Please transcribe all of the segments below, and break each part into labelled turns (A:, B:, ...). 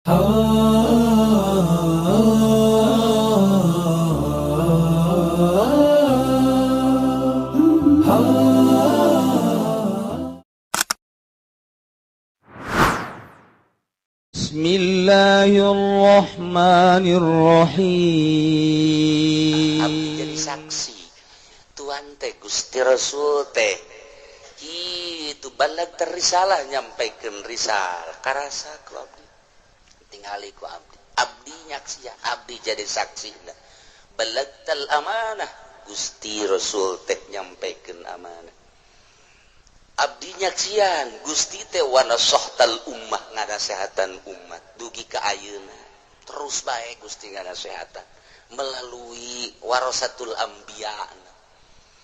A: بسم الله الرحمن الرحيم.
B: Abdi jadi saksi, Tuan teh, Gusti Rasul teh itu balag risalah, nyampaikan risalah. Karasa ku abdi, tingali ku abdi, abdi nyaksian, abdi jadi saksi. Balagtal amanah, Gusti Rasul teh nyampaikan amanah, abdi nyaksian. Gusti teh wa nasohtal ummah, nganasehatan umat dugi ka ayeuna. Terus bae Gusti nganasehatan melalui warasatul anbiya.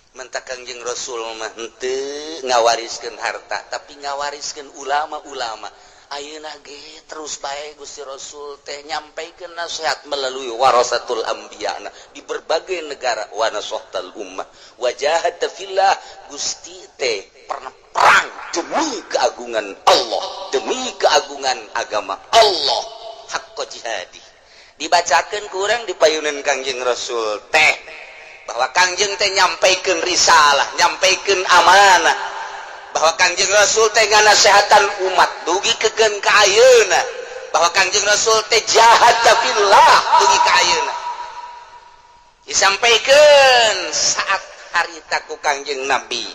B: Mentak Kangjeng Rasul mah henteu ngawariskeun harta, tapi ngawariskeun ulama-ulama. Ayeuna ge terus bae Gusti Rasul teh nyampaikan nasihat melalui warasatul anbiya di berbagai negara. Wa nasohtal ummah wa jahadta fillah, Gusti teh pernah perang demi keagungan Allah, demi keagungan agama Allah, haqqa jihadi. Dibacakan kurang dipayunan Kangjeng Rasul teh bahwa Kangjeng teh nyampaikan risalah, nyampaikan amanah, bahwa Kangjeng Rasul teh nganasehatan umat dugi kegen ka ayeuna, bahwa Kangjeng Rasul teh jahad fillah dugi ka ayeuna. Disampaikan saat harita ku Kangjeng Nabi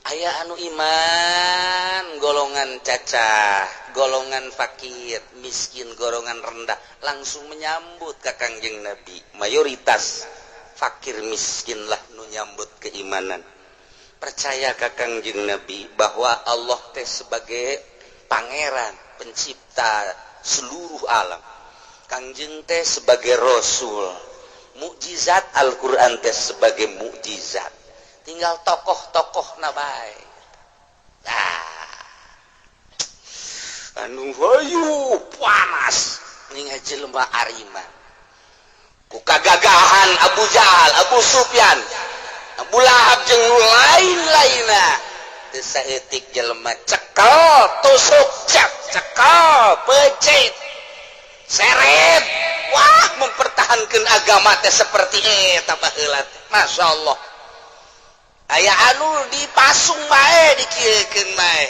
B: aya anu iman, golongan cacah, golongan fakir miskin, golongan rendah, langsung menyambut ke Kangjeng Nabi. Mayoritas fakir miskin lah nu nyambut keimanan, percaya ke Kangjeng Nabi bahwa Allah teh sebagai pangeran pencipta seluruh alam, Kangjeng teh sebagai rasul, mukjizat Al-Quran teh sebagai mukjizat. Tinggal tokoh-tokoh na bae. Ah, anu hayu panas ningal jelema ariman ku kagagahan Abu Jahal, Abu Sufyan, Abu Lahab jeung nu lain-lainna. Teu saeutik jelema cekel, tusuk, cek, cekel, pecit, seret. Wah, mempertahankan agama teh seperti eta baheula teh. Masya Allah, aya anu dipasung bae, dikieukeun bae,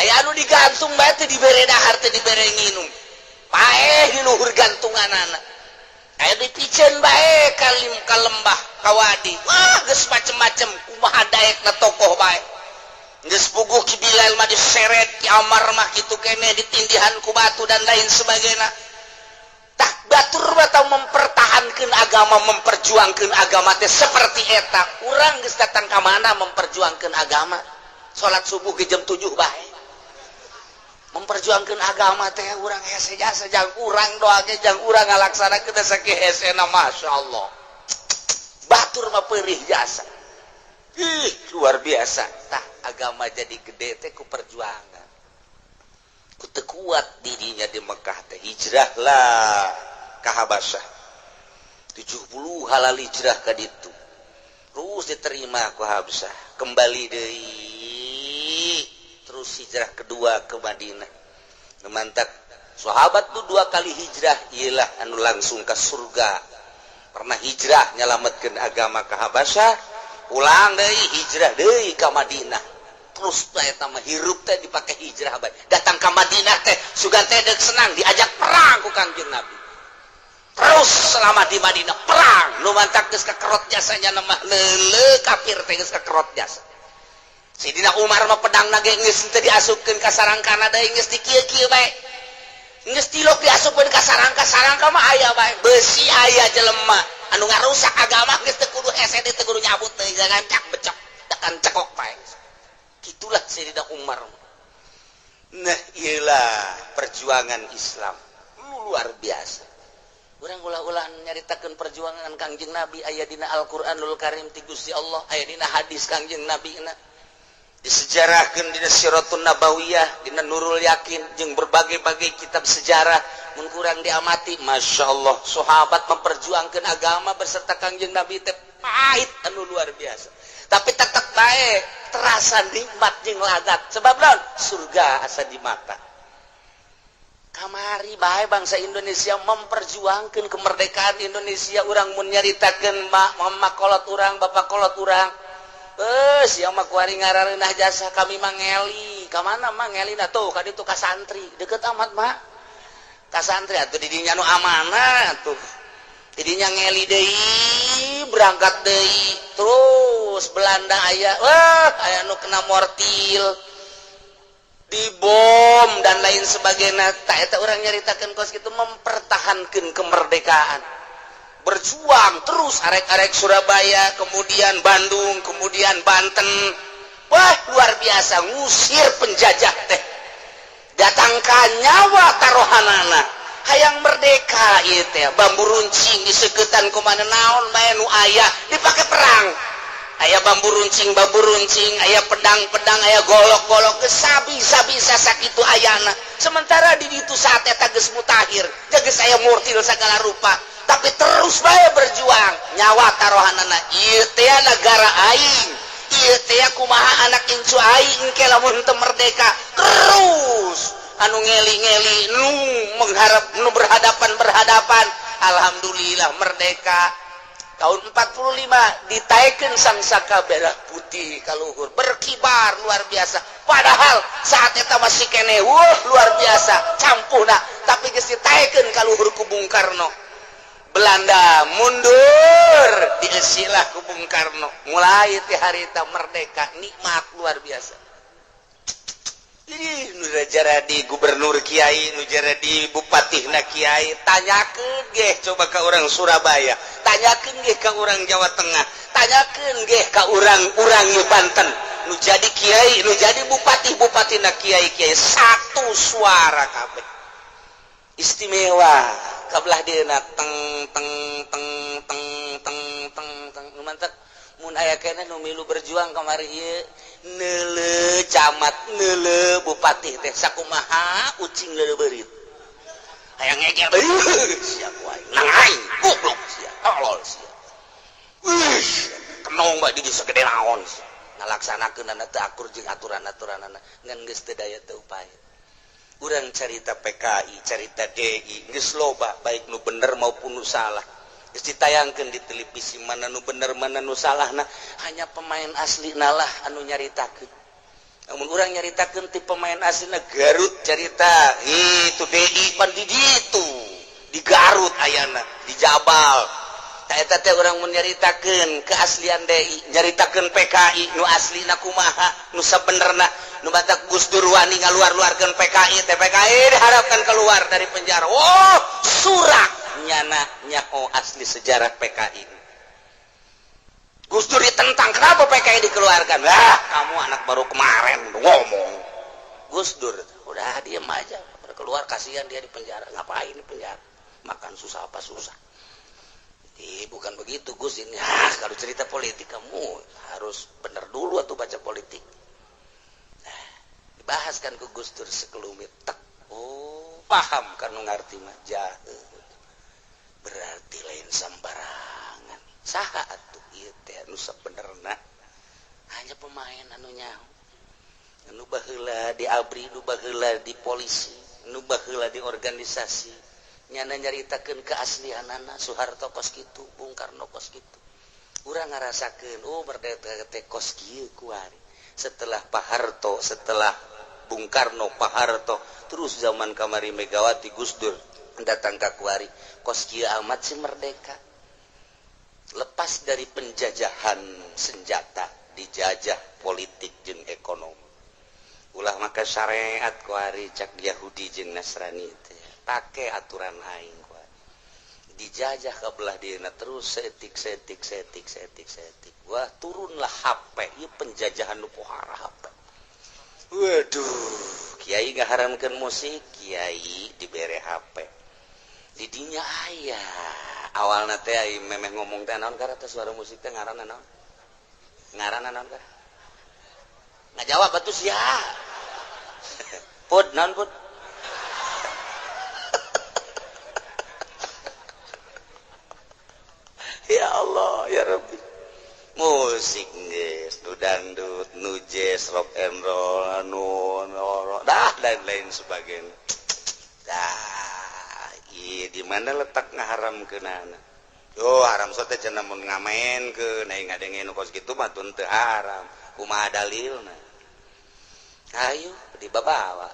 B: aya anu digantung bae, teu dibere dahar, teu dibere nginum, paeh di luhur gantunganana, aya dipiceun bae kalim ka lembah, ka wadi. Wah, geus macem-macem. Kumaha daekna tokoh bae geus puguh. Ki Bilal mah diseret, Ki Amar mah kitu keneh, ditindihan ku batu dan lain sebagainya. Tak batur atau mempertahankan agama, memperjuangkan agama teh seperti eta. Urang geus datang ka mana memperjuangkan agama? Salat subuh ke jam 7 bae memperjuangkan agama teh. Urang hese jasa jang urang, doa ge jang urang, ngalaksanakeun teh sakieu hesena. Masya Allah, batur mah perih jasa. Ih, luar biasa. Tah, agama jadi gede teh ku perjuangan, ku teu kuat dirinya di Mekah teh, hijrah lah ke Habasyah. 70 halal hijrah ka ditu, terus diterima ku Habsyah, kembali deui, terus hijrah kedua ke Madinah. Mantak sahabat tuh dua kali hijrah ialah anu langsung ke surga. Pernah hijrah nyelametkeun agama ke Habasyah, pulang deui, hijrah deui ke Madinah. Terus teh eta mah hirup teh dipake hijrah bae. Datang ke Madinah teh sugan teh deuk senang, diajak perang ku Kangjeng Nabi. Terus selama di Madinah perang. Nu mantak geus kekerot jasanya mah, leule kafir teh geus kekerot jasa. Sidina Umar mah pedang ge geus teu diasupkeun ka sarangkana deui, geus dikieu-kieu bae, geus tilok diasupkeun ka sarangka, sarangka mah aya bae, besi aya. Jelema anu ngarusak agama geus teu kudu hese, teu kudu nyabut deui, jangan cak becok tekan cekok bae. Itulah Sayyidina Umar. Nah, iyalah perjuangan Islam luar biasa. Urang ulah-ulah nyaritakeun perjuangan Kangjeng Nabi, aya dina Al-Qur'anul Karim ti Gusti Allah, aya dina hadis Kangjeng Nabi na, disejarahkeun dina Siratun Nabawiyah, dina Nurul Yakin jeung berbagai-bagai kitab sejarah. Mun kurang diamati, Masya Allah, sahabat memperjuangkan agama beserta Kangjeng Nabi teh pahit anu luar biasa, tapi tetap baik terasa nikmat jeung ladat. Sebab naon? Surga asa di mata. Kamari bae bangsa Indonesia memperjuangkan kemerdekaan Indonesia, urang mun nyaritakeun mama kolot urang, bapak kolot urang. Sia mah kuari ngarareunah jasa kami mah ngeli. Ka mana mah ngelina tuh ka ditu ka santri. Deket amat mak. Ka santri atuh di dinya nu amanah tuh. Didinya ngeli deui, berangkat deui. Terus Belanda aya, wah aya nu kena mortil. Dibom dan lain sebagainya. Tak eta urang nyaritakeun kos kitu mempertahankan kemerdekaan. Berjuang terus arek-arek Surabaya, kemudian Bandung, kemudian Banten. Wah, luar biasa ngusir penjajah teh. Datangkan nyawa tarohanana. Hayang merdeka ieu teh, bambu runcing diseketan ku mana naon bae nu aya dipake perang. Aya bambu runcing, aya pedang-pedang, aya golok-golok, geus sabisa-bisa sakitu ayana. Sementara di ditu saat eta geus mutahir, geus aya mortil segala rupa. Tapi terus bae berjuang, nyawa tarohanana. Ieu teh negara aing, ieu teh kumaha anak incu aing engke lamun teu merdeka. Terus anu ngeli-ngeli nu mengharap nu berhadapan-berhadapan, alhamdulillah merdeka. Tahun 45 ditaekeun sang saka merah putih kaluhur, berkibar luar biasa. Padahal saat eta masih kene, wah luar biasa campuhna, tapi geus ditaekeun kaluhur ku Bung Karno. Belanda mundur, dieusilah ku Bung Karno. Mulai ti harita merdeka, nikmat luar biasa. Ih, nu jadi gubernur kiai, nu jadi bupatihna kiai, tanyakeun geh coba ke orang Surabaya, tanyakeun geh ke orang Jawa Tengah, tanyakeun geh ke orang-orang Banten, nu jadi kiai, nu jadi bupati-bupatina kiai-kiai, satu suara kabeh. Istimewa kabelah dieuna teng teng teng teng teng teng teng. Nu mantap mun aya keneh nu milu berjuang kamari ieu, neule camat, neule bupati teh sakumaha ucing leuleuh beurit. Hayang ngegel, sia ku aing, nang aing, goblok sia, tolol sia. Wih, kenong bae di segede naon sia. Ngalaksanakeunana teu akur jeung aturan-aturanana, ngan geus teu daya teu upaya. Urang carita PKI, carita DI, geus loba baik nu bener maupun nu salah. Geus ditayangkeun di televisi mana nu bener mana nu salahna, hanya pemain asli nalah anu nyaritakeun. Namun urang nyaritakeun ti pemain aslina Garut carita, itu DI pan di ditu, di Garut ayana, di Jabal. Ta eta teh urang mun nyaritakeun keaslian DI, nyaritakeun PKI nu aslina kumaha, nu sabenerna, nu batak Gus Dur wani ngaluar-luarkeun PKI teh, PKI diharapkan keluar dari penjara. Oh, surak nyana nyaho asli sejarah PKI. Gus Dur ditentang, kenapa PKI dikeluarkan? Lah, kamu anak baru kemarin udah ngomong. Gus Dur, udah diem aja, keluar kasihan dia di penjara. Ngapain di penjara? Makan susah apa susah. Bukan begitu Gus ini. Ah, kalau cerita politik kamu harus bener dulu atau baca politik. Nah, dibahas kan ke Gus Dur sekelumit. Tek. Oh, paham kan ngerti mah jahe. Berarti lain sembarangan. Saha atuh ieu teh anu sabenerna? Hanya pemain anu nyaho. Anu baheula di ABRI, nu baheula di polisi, nu baheula di organisasi. Nyana nyaritakeun keaslianana Soeharto kos kitu, Bung Karno kos kitu. Urang ngarasakeun, oh merdeka teh kos kieu kuari. Setelah Pak Harto, setelah Bung Karno, Pak Harto, terus zaman kamari Megawati, Gus Dur datang ka kuari, kos kieu amat sih merdeka. Lepas dari penjajahan senjata, dijajah politik jeung ekonomi. Ulah maka syariat kuari cak Yahudi jeung Nasrani teh. Pakai aturan aing kuari. Dijajah ke belah dieuna terus seetik seetik seetik seetik seetik. Wah, turunlah HP, ieu penjajahan nu pohara HP. Waduh, kiai ngaharamkeun musik, kiai dibere HP. Didinya aya. Awalna teh ai memeh ngomong teh naon karena teh suara musik teh ngaranna naon? Ngaranna naon kah? Ngajawab atuh sia. Put, naon put? Ya Allah, ya Rabbi. Musik geus, nu dangdut, nu jazz, rock and roll, anu dah dan lain sebagainya. Dah, Di mana letak ngaharamkeunana? Oh, haram so teh cenah mun ngamaenkeun, aing ngadenge nu kos kitu mah tun teu haram. Kumaha dalilna? Ayo dibabawa.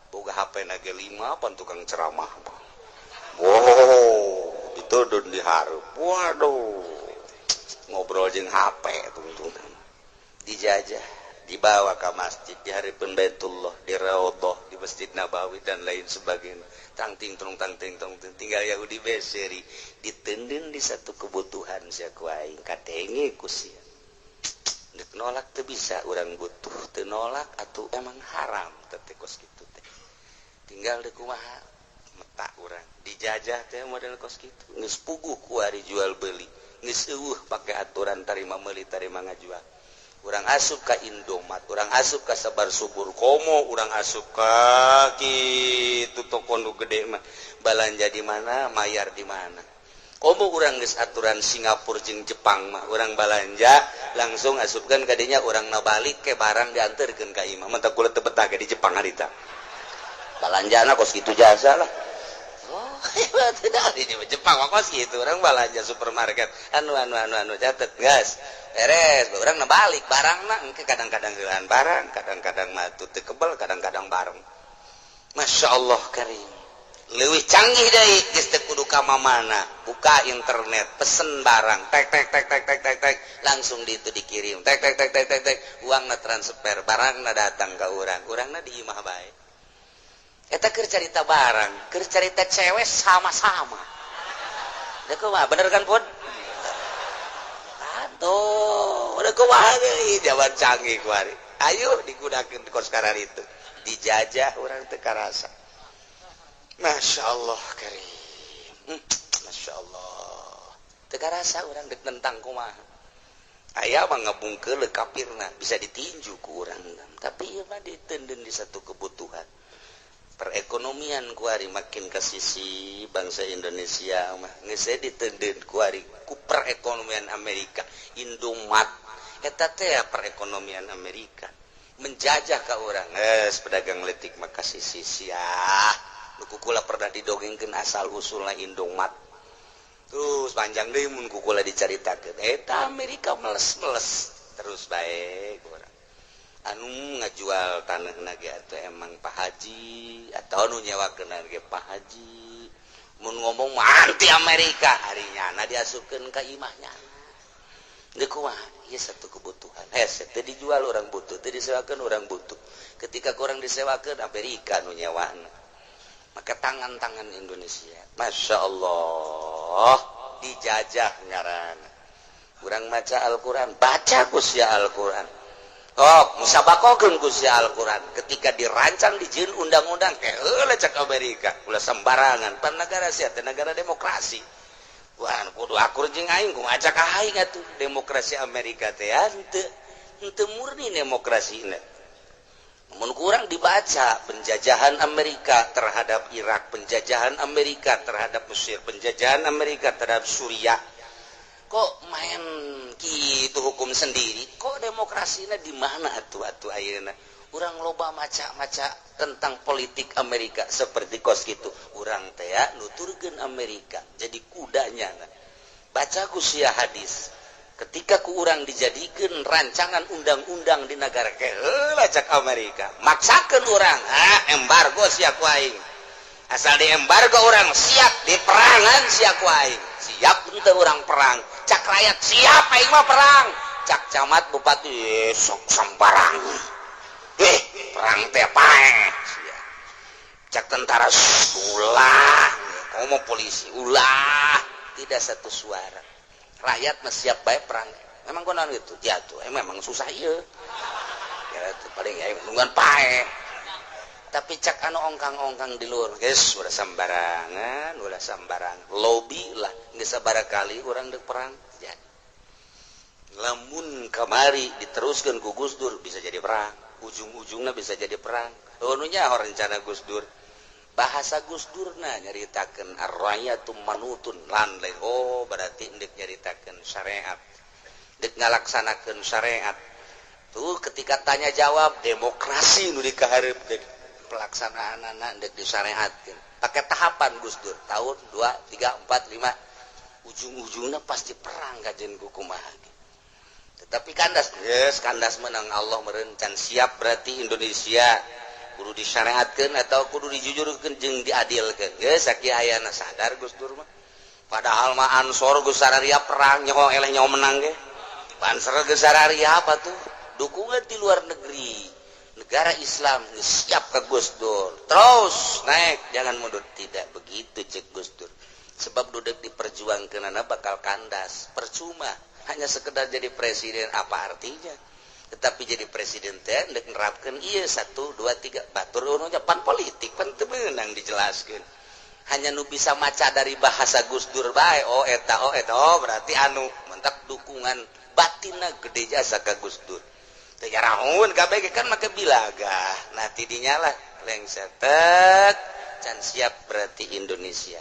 B: Boga HP na ge 5 pan tukang ceramah mah. Wow, ditudun di hareup. Waduh. Ngobrol jeung HP tungtungan. Dijajah, dibawa ke masjid di hareupeun Baitullah, di Raudhah, di Masjid Nabawi dan lain sebagainya. Tang ting tung tang ting tung ting, tinggal Yahudi beseri ditenden di satu kebutuhan sia ku aing kadenge ku sia. Dek nolak teu bisa, urang butuh teu nolak atuh emang haram teh kos kitu teh. Tinggal deuk kumaha meta urang dijajah teh model kos kitu. Geus puguh ku ari jual beli, geus eueuh pake aturan tarima meuli tarima ngajual. Urang asup ka Indomaret, urang asup ka Sabar Subur Komo, urang asup ka kitu toko nu gede mah. Balanja di mana, mayar di mana. Komo urang geus aturan Singapura jeung Jepang mah, urang balanja langsung asupkeun ka dinya, urang na balik ke barang dianterkeun ka imah. Mantap kula teu betah ge di Jepang harita. Balanjana kos kitu jasa lah. Oh, tidak di Jepang mah kos kitu, urang balanja supermarket anu anu anu anu catet gas. Beres, urang na balik barangna engke kadang-kadang heulaan barang, kadang-kadang mah teu kebel, kadang-kadang bareng. Masya Allah karim. Leuwih canggih deui, geus teu kudu ka mamana, buka internet, pesen barang, tek tek tek tek tek tek tek, langsung di itu dikirim, tek tek tek tek tek tek, uangna transfer, barangna datang ka urang, urangna di imah bae. Eta keur carita barang, keur carita cewek sama-sama. Da kumaha, bener kan, Pun? Tuh, udah kumaha deui zaman canggih kuari. Ayo digunakeun kos karar itu. Dijajah urang teu karasa. Masya Allah karim. Masya Allah. Teu karasa urang dek nentang kumaha. Aya mah ngabungkeul kafirna bisa ditinju ku urang. Tapi ieu mah ditenden di satu kebutuhan. Perekonomian kuari makin ke sisi bangsa Indonesia mah geus ditenden kuari ku perekonomian Amerika. Indomaret eta teh perekonomian Amerika menjajah ke urang. Geus pedagang letik mah ka sisi sia. Nu ku kula pernah didongengkeun asal usulna Indomaret. Terus panjang deui mun ku kula dicaritakeun. Eta Amerika meles-meles terus bae urang. Anu ngajual tanah ge atuh emang Pak Haji atau anu nyewakeun ge Pak Haji. Mun ngomong mah anti Amerika, hari nyana diasupkeun ka imahnya. Deuk kumaha? Ieu satu kebutuhan. Hese teu dijual orang butuh, teu disewakeun orang butuh. Ketika kurang disewakeun Amerika nu nyewana. Maka tangan-tangan Indonesia, Masya Allah, dijajah ngaran. Urang maca Al-Quran, baca ku sia Al-Quran. Oh, musabakokeun ku sia Al-Quran. Ketika dirancang dijieun undang-undang, heula cak Amerika, ulah sembarangan. Pan negara sia teh negara demokrasi. Wah, kudu akur jeung aing, kumaha cak aing atuh demokrasi Amerika teh henteu henteu murni demokrasina. Mun kurang dibaca penjajahan Amerika terhadap Irak, penjajahan Amerika terhadap Mesir, penjajahan Amerika terhadap Suriah. Kok main gitu hukum sendiri? Kok demokrasinya di mana atuh atuh ayeuna? Urang loba maca-maca tentang politik Amerika seperti kos gitu. Urang teh nuturkeun Amerika jadi kudanya. Baca ku sia hadis. Ketika ku urang dijadikan rancangan undang-undang di negara heula cak Amerika, maksakeun urang, ah embargo sia ku aing. Asal di embargo urang siap di perangan sia ku aing. Siap henteu urang perang. Cak rakyat siap aing mah perang. Cak camat bupati sok sembarangan. Perang teh paeh. Cak tentara ulah, ngomong polisi ulah, tidak satu suara. Rakyat mah siap bae perang. Memang konon gitu, jatuh. Memang susah ieu. Ya paling ya nungguan paeh. Tapi cak anu ongkang-ongkang di luar, geus ulah sembarangan, ulah sembarangan. Lobby lah, geus sabaraha kali urang deuk perang. Jadi. Lamun kamari diteruskan ku Gus Dur bisa jadi perang. Ujung-ujungnya bisa jadi perang. Oh, nu nyaho rencana Gus Dur. Bahasa Gus Durna nyaritakeun ar-rayatu manutun lan lain. Oh, berarti endek nyaritakeun syariat. Dek ngalaksanakeun syariat. Tuh ketika tanya jawab demokrasi nu dikahareup pelaksanaan anak dek disyariatkeun. Pakai tahapan Gus Dur tahun 2, 3, 4, 5, ujung-ujungnya pasti perang kajen kumaha. Tetapi kandas, yes, kandas menang. Allah merencan siap, berarti Indonesia kudu disyariatkan atau kudu dijujurkan jeung diadilkan. Geus sakieu ayana sadar Gus Dur mah. Padahal mah Ansor geus sararia perang, nyaho eleh nyaho menang ge. Banser geus sararia apa tuh dukungan di luar negeri, negara Islam geus siap ke Gus Dur, terus naik, jangan mundur. Tidak begitu cek Gus Dur, sebab duduk diperjuangkan bakal kandas, percuma hanya sekedar jadi presiden, apa artinya? Tetapi jadi presiden teh ndek nerapkeun ieu satu, dua, tiga, batur nya pan politik pan teu meunang dijelaskeun. Hanya nu bisa maca dari bahasa Gus Dur bae, oh eta, oh eta, oh berarti anu mantap. Dukungan batinna gede jasa ka Gus Dur. Teu nyarahun kabeh kan make bilaga. Nah, tidinya lah lengser tek can siap, berarti Indonesia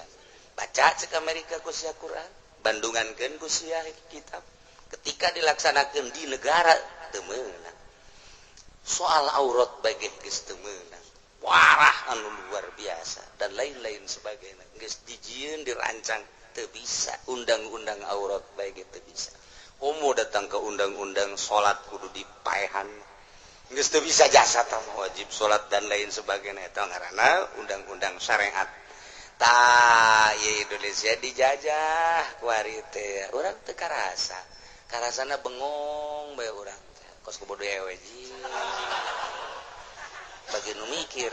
B: baca cek Amerika ku sia Quran, bandungankeun ku sia kitab. Ketika dilaksanakan di negara teu meunang. Soal aurat bagi geus teu meunang, warah anu luar biasa dan lain-lain sebagainya. Geus dijieun, dirancang, teu bisa. Undang-undang aurat bae teu bisa. Komo datang ke undang-undang salat kudu dipaehan, geus teu bisa jasa tah, wajib salat dan lain sebagainya. Eta ngaranna undang-undang syariat. Tah, ieu Indonesia dijajah kuari teh, urang teu karasa. Karasana bengong bae urang teh, kos kubodo ewe ji. Bagi nu mikir,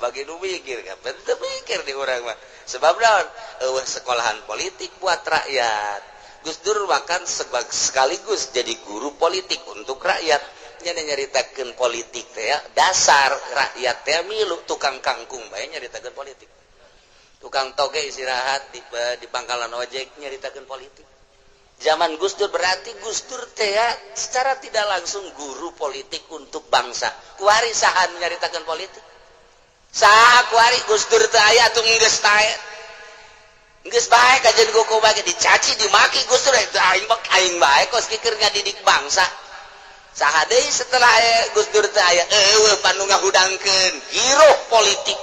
B: bagi nu mikir kan teu mikir di urang mah. Sebab naon? Eueuh sekolahan politik buat rakyat. Gus Dur bahkan sekaligus jadi guru politik untuk rakyat. Nya nyaritakeun politik teh ya, dasar rakyat teh milu. Tukang kangkung bae nyaritakeun politik, tukang toge istirahat di pangkalan ojek nyaritakeun politik zaman Gus Dur. Berarti Gus Dur teh ya, secara tidak langsung guru politik untuk bangsa. Kuari saha nyaritakeun politik? Saha kuari? Gus Dur teh aya tuh, geus tae, geus bae kajian kuku bae dicaci dimaki Gus Dur itu, aing mah aing bae kos kikir ngadidik bangsa. Saha deui setelah Gus Dur teh aya? Eueuh panu ngahudangkeun giroh politik,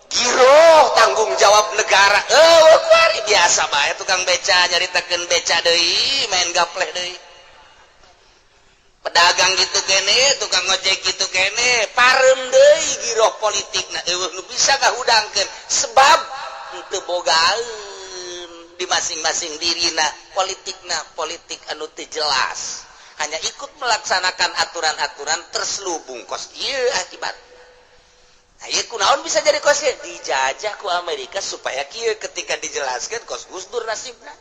B: giroh tanggung jawab negara. Eueuh kuari. Biasa bae, tukang beca nyaritakeun beca deui, main gapleh deui, pedagang gitu kene, tukang ojek gitu kene, parem deui giroh politik. Nah, eueuh nu bisa ngahudangkeun sebab teu bogaeun di masing-masing dirina politikna, politik anu teu jelas, hanya ikut melaksanakan aturan-aturan terselubung kos ieu akibat. Nah, ieu kunaon bisa jadi kos ieu? Dijajah ku Amerika supaya kieu ketika dijelaskan kos Gus Dur nasibna.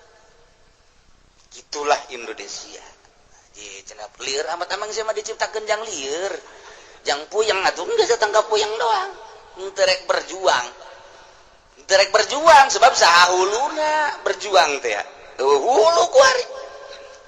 B: Gitulah Indonesia. Ji cenah lieur amat, emang sih mah diciptakeun jang lieur, jang puyeng atuh. Geus datang ka puyeng doang, henteu rek berjuang, henteu rek berjuang. Sebab saha huluna berjuang teh ya? Hulu kuari,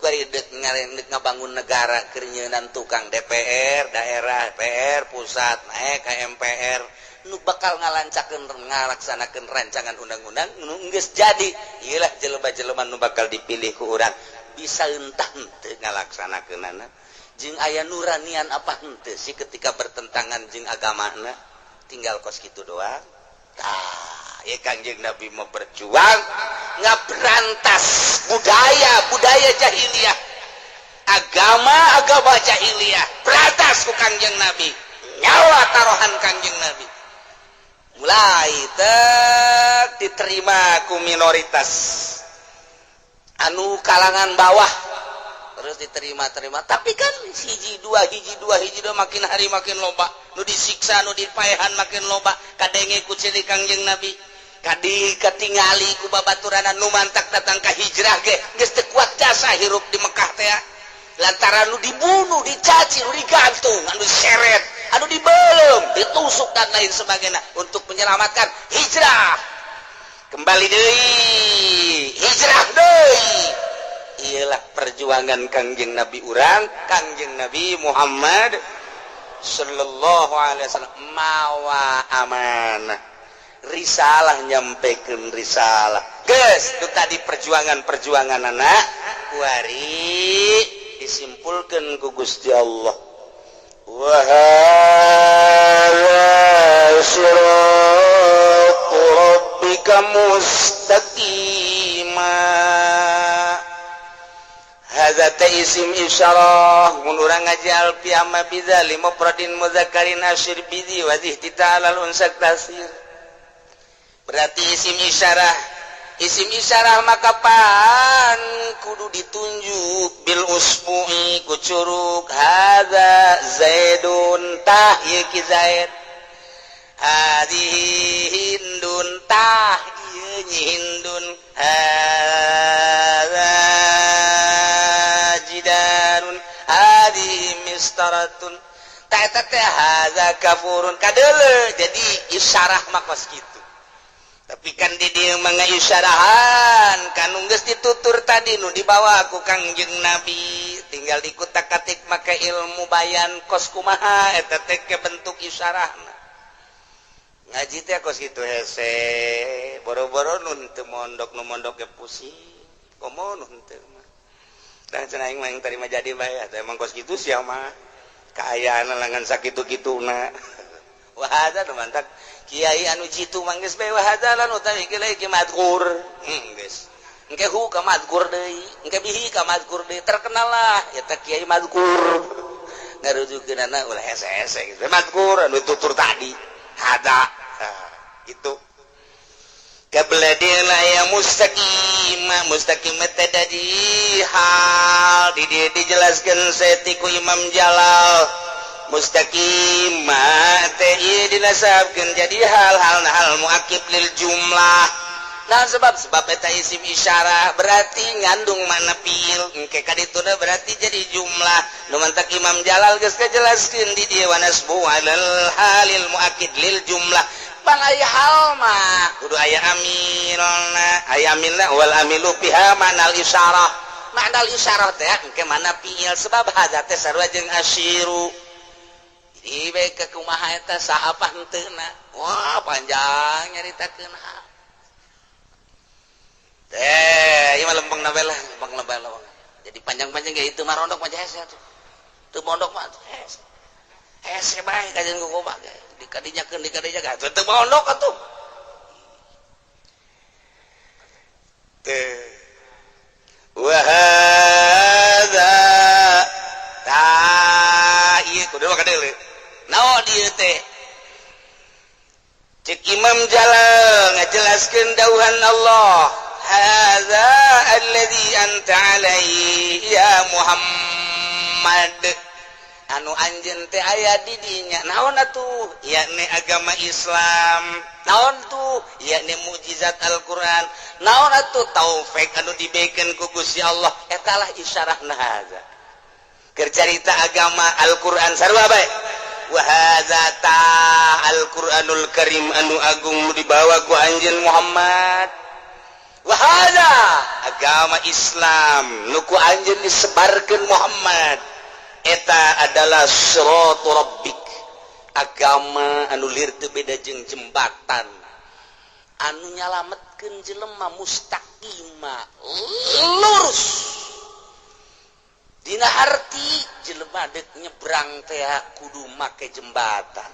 B: kuari dek dek ngabangun negara keur nyeunan tukang DPR daerah, PR pusat, naik ke MPR, nu bakal ngalancakeun, ngalaksanakeun rancangan undang-undang nu geus jadi. Iyalah jelema-jelema nu bakal dipilih ku urang, bisa entah henteu ngalaksanakeunana, jeung aya nuranian apa henteu sih ketika bertentangan jeung agamana. Tinggal kos kitu doang. Tah ya, Kangjeng Nabi mau berjuang ngaberantas budaya budaya jahiliyah, agama agama jahiliyah, berantas ku Kangjeng Nabi. Nyawa taruhan Kangjeng Nabi. Mulai tek diterima ku minoritas anu kalangan bawah, terus diterima-terima. Tapi kan hiji dua, hiji dua, hiji dua, makin hari makin loba nu disiksa, nu dipaehan makin loba. Kadenge ku ciri Kangjeng Nabi, kadi katingali ku babaturanan, nu mantak datang ka hijrah ge geus teu kuat jasa hirup di Mekah teh, lantaran nu dibunuh, dicaci, nu digantung, anu diseret, anu dibelum, ditusuk, dan lain sebagainya untuk menyelamatkan hijrah. Kembali deui, hijrah deui. Iyalah perjuangan Kangjeng Nabi urang, Kangjeng Nabi Muhammad Sallallahu Alaihi Wasallam, mawa amanah risalah, nyampekeun risalah. Geus itu tadi perjuangan-perjuangan anak kuari disimpulkan ku Gusti Allah. وهذا صراط ربك مستقيما. هذا teh isim isyarah. Mun urang ngaji alfiah mah بذا لمفرد مذكر أشر بذي وذي اهتتال الأنثى tasir. Berarti isim isyarah, isim isyarah maka pan kudu ditunjuk بالأصبع ku curuk. هذا زيد, tah ieu ki Zaid. هذه هند, tah ieu Nyi Hindun. هذا جدار, هذه مسطرة, tah eta teh هذا كافور kadeuleu. Jadi isyarah mah kos kitu, tapi kan di dieu mah isyarahan kan geus ditutur tadi nu dibawa ku Kangjeng Nabi, tinggal dikutak-katik make ilmu bayan kos kumaha eta teh ke bentuk isyarahna. Ngaji teh kos kitu hese, boro-boro nu teu mondok, nu mondok ge pusing, komo nu henteu mah. Dan cenah aing mah yang tadi mah jadi bae atuh, emang kos kitu sia mah kaayaan langan sakitu-kituna. Wah, ada nu mantak kiai anu jitu mah geus bae وهذا lan utawi kiai ki madkur, geus engke hu ka madkur deui, engke bihi ka madkur deui, terkenal lah eta kiai madkur. Ngarujukeunana ulah hese-hese gitu, madkur anu tutur tadi hada. Nah, gitu kebeladina ya مستقيما. مستقيم teh jadi hal di dieu dijelaskeun setiku Imam Jalal. مستقيما teh ieu dinasabkeun jadi hal-hal, hal muakib للجملة. Nah, sebab sebab eta isim isyarah berarti ngandung makna fiil, engke kadituna berarti jadi jumlah. Nu mantak Imam Jalal geus kajelaskeun di dieu ونصبه على الحال المؤكد للجملة. Bang, aya hal mah kudu aya amilna, aya amilna. والعامل فيها معنى الإشارة. معنى الإشارة teh engke mana fiil, sebab hadza teh sarua jeung أشير. Jadi bae ke kumaha eta saha apa henteuna, wah, panjang nyaritakeun teh. Ieu mah lempeng na lah, lempeng na lah. Jadi panjang-panjang kayak itu mah rondok mah hese tuh, teu mondok mah hese hese bae kajian ku koma dikadinyakeun, dikadinyakeun atuh teu mondok atuh teh. وهذا, tah ieu kudu mah kadeuleu naon ieu teh. Cek Imam Jalal ngajelaskeun dauhan Allah, هذا الذي أنت عليه يا Muhammad, anu anjeun teh aya di dinya. Naon atuh? Yakni agama Islam. Naon tuh? Yakni mukjizat Al-Qur'an. Naon atuh? Taufik anu dibikeun ku Gusti Allah. Eta lah isyarahna hadza. Keur carita agama Al-Qur'an sarua bae. وهذا ta Al-Qur'anul Karim anu agung nu dibawa ku anjeun Muhammad. وهذا agama Islam nu ku anjeun disebarkeun Muhammad, eta adalah صراط ربك, agama anu lir teu beda jeung jembatan anu nyalametkeun jelema, مستقيما lurus. Dina harti jelema dek nyebrang teh kudu make jembatan,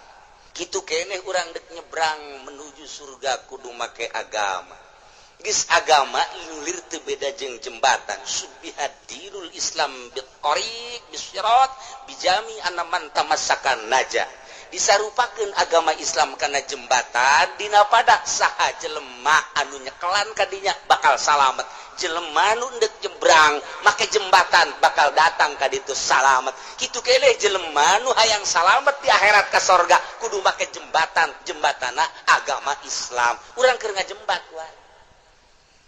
B: kitu keneh urang dek nyebrang menuju surga kudu make agama. Geus agama lulir teu beda jeung jembatan. شبه دين الإسلام بالطريق بالصراط بجامع أن من تمسك نجا. Disarupakeun agama Islam kana jembatan, dina pada saha jelema anu nyekelan kadinya bakal salamet. Jelema nu ndek nyebrang make jembatan bakal datang ka ditu salamet. Kitu keneh jelema nu hayang salamet di akhirat ka sorga kudu make jembatan, jembatana agama Islam. Urang keur ngajembat kuari,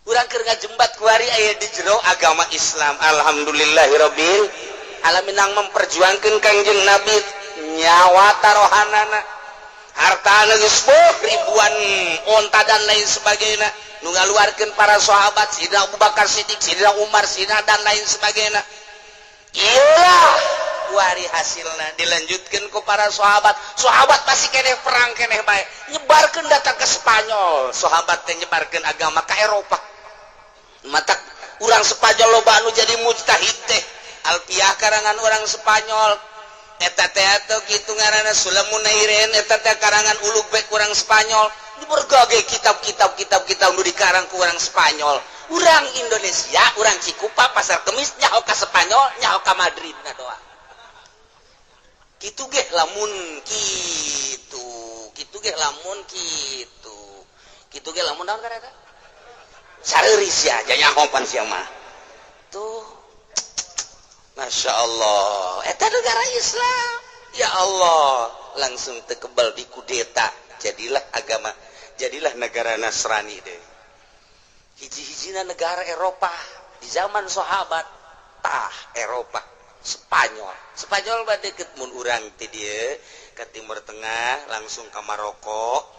B: urang keur ngajembat kuari aya di jero agama Islam. Alhamdulillahirabbil alamin, nang memperjuangkeun Kangjeng Nabi nyawa tarohanana, hartana geus ribuan onta dan lain sebagainya, nu ngaluarkeun para sahabat, Sidina Abu Bakar Siddiq, Sidina Umar, Sidina dan lain sebagainya. Iyalah, kuari hasilna dilanjutkan ku para sahabat. Sahabat masih keneh perang keneh bae, nyebarkeun datang ke Spanyol. Sahabat teh nyebarkeun agama ke Eropa, matak urang Spanyol loba anu jadi mujtahid teh. Alfiah karangan orang Spanyol. Eta teh atau kitu ngaranna Sulamun Nairen, eta teh karangan Ulugbek, kurang Spanyol. Di berbagai kitab-kitab, kitab-kitab nu dikarang ku orang Spanyol. Urang Indonesia, urang Cikupa, Pasar Kemis, nyaho ka Spanyol, nyaho ka Madrid na doa. Kitu ge lamun kitu, kitu ge lamun kitu, kitu ge lamun naon kareta? Sareuris ya, nyaho pan sia mah. Tuh. Masya Allah, eta negara Islam. Ya Allah, langsung tekebal di kudeta. Jadilah agama, jadilah negara Nasrani deh. Hiji-hijina negara Eropa di zaman sahabat tah Eropa Spanyol. Spanyol mah deket, mun urang ti dieu ke Timur Tengah langsung ke Maroko.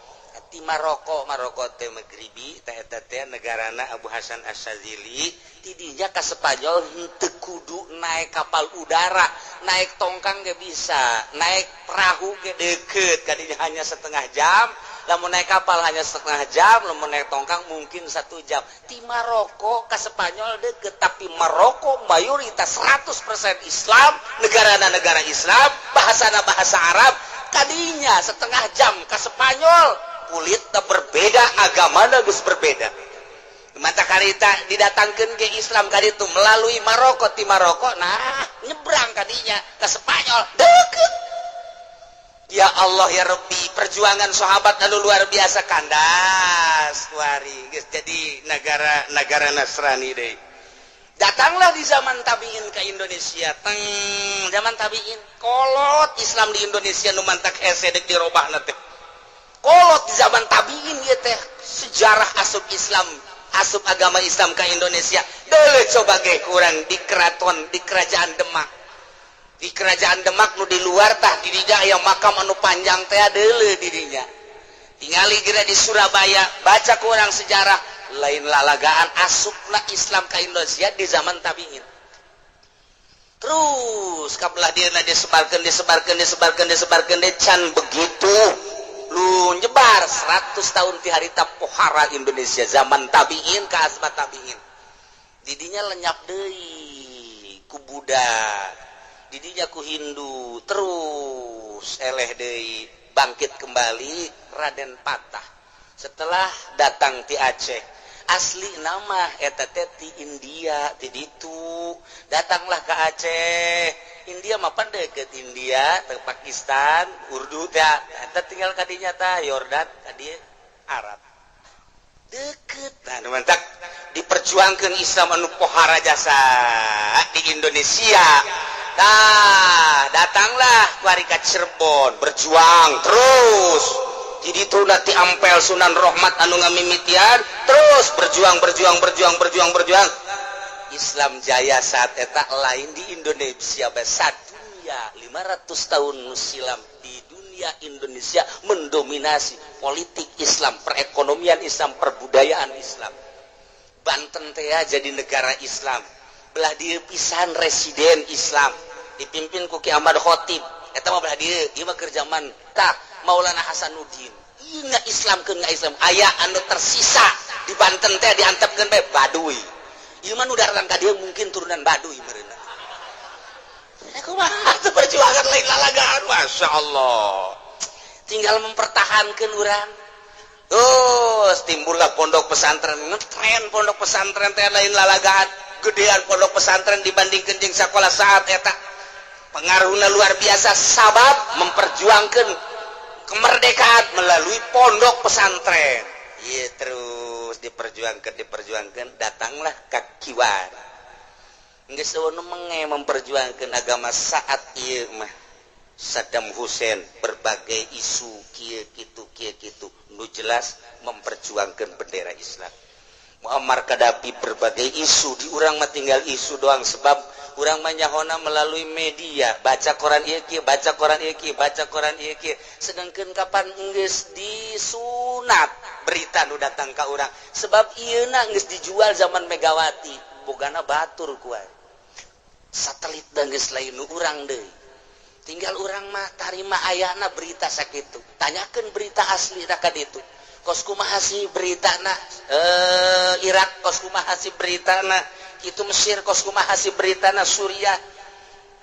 B: Ti Maroko, Maroko teh Maghribi teh, eta teh negarana Abu Hasan Asyadzili. Tidinya ka Spanyol henteu kudu naik kapal udara, naik tongkang ge bisa, naik perahu ge deket kadinya, hanya setengah jam. Lamun naik kapal hanya setengah jam, lamun naik tongkang mungkin 1 jam. Ti Maroko ke Spanyol deket, tapi Maroko mayoritas 100% Islam, negara negara Islam, bahasana bahasa Arab. Kadinya setengah jam ke Spanyol, kulitnya berbeda, agama geus berbeda. Mata karita didatangkan ke Islam kali itu melalui Maroko. Ti Maroko nah nyebrang kadinya ke Spanyol deket. Ya Allah ya Rabbi, perjuangan sahabat anu luar biasa, kandas kuari geus jadi negara negara Nasrani deh. Datanglah di zaman tabiin ke Indonesia. Teng zaman tabiin kolot Islam di Indonesia nu mantak hese dek dirobahna teh. Kolot di zaman tabiin ieu teh sejarah asup Islam, asup agama Islam ke Indonesia. Dele coba ge kurang di keraton, di kerajaan Demak. Di kerajaan Demak nu di luar tah di dinya aya makam anu panjang teh, deuleu di dinya. Tingali geura di Surabaya, baca kurang sejarah, lain lalagaan asupna Islam ke Indonesia di zaman tabiin. Terus kabelah dia disebarkan, disebarkan, disebarkan, disebarkan deh, can begitu lu nyebar 100 tahun ti harita pohara Indonesia zaman tabiin ke asma tabiin. Didinya lenyap deui ku Buddha, didinya ku Hindu, terus eleh deui, bangkit kembali Raden Patah setelah datang ti Aceh. Asli nama eta teh ti India, ti ditu datanglah ke Aceh. India mah pan deket, India ke Pakistan, Urdu teh eta tinggal kadinya tah Yordan kadi Arab deket. Nah, nu mantak diperjuangkan Islam anu pohara jasa di Indonesia. Nah, datanglah kuari ka Cirebon, berjuang terus. Jadi itu nanti Ampel Sunan Rohmat anu ngamimitian, terus berjuang, berjuang, berjuang, berjuang, berjuang. Islam jaya saat eta lain di Indonesia besar dunia 500 tahun silam. Di dunia Indonesia mendominasi politik Islam, perekonomian Islam, perbudayaan Islam. Banten teh jadi negara Islam, belah dieu pisan residen Islam dipimpin ku Ki Ahmad Khotib. Eta mah belah dieu, ieu mah keur zaman tah Maulana Hasanuddin. Ieu nggak Islam ke nggak Islam aya anu tersisa di Banten teh diantepkeun bae Baduy. Ieu mah nu datang ka dieu mungkin turunan Baduy meureunna. Kumaha tuh perjuangan, lain lalagaan. Masya Allah, tinggal mempertahankan urang. Terus timbullah pondok pesantren, ngetren pondok pesantren teh lain lalagaan, gedean pondok pesantren dibandingkan jeung sekolah saat eta. Pengaruhnya luar biasa sabab memperjuangkan kemerdekaan melalui pondok pesantren. Iya, terus diperjuangkan, diperjuangkan, datanglah ke kiwari. Geus menge memperjuangkan agama saat ieu mah Saddam Hussein, berbagai isu kieu kitu kieu kitu, nu jelas memperjuangkan bendera Islam. Muammar Gaddafi, berbagai isu. Di urang mah tinggal isu doang, sebab urang mah nyahona melalui media, baca koran ieu kieu, baca koran ieu kieu, baca koran ieu kieu. Sedangkan kapan geus disunat berita nu datang ka urang, sebab ieu na geus dijual zaman Megawati, bogana batur kuat satelit dan geus lain nu urang deui. Tinggal urang mah tarima ayana berita sakitu, tanyakeun berita asli ka ditu, kos kumaha sih berita na Irak, kos kumaha sih berita na itu Mesir, kos kumaha sih berita na Suriah.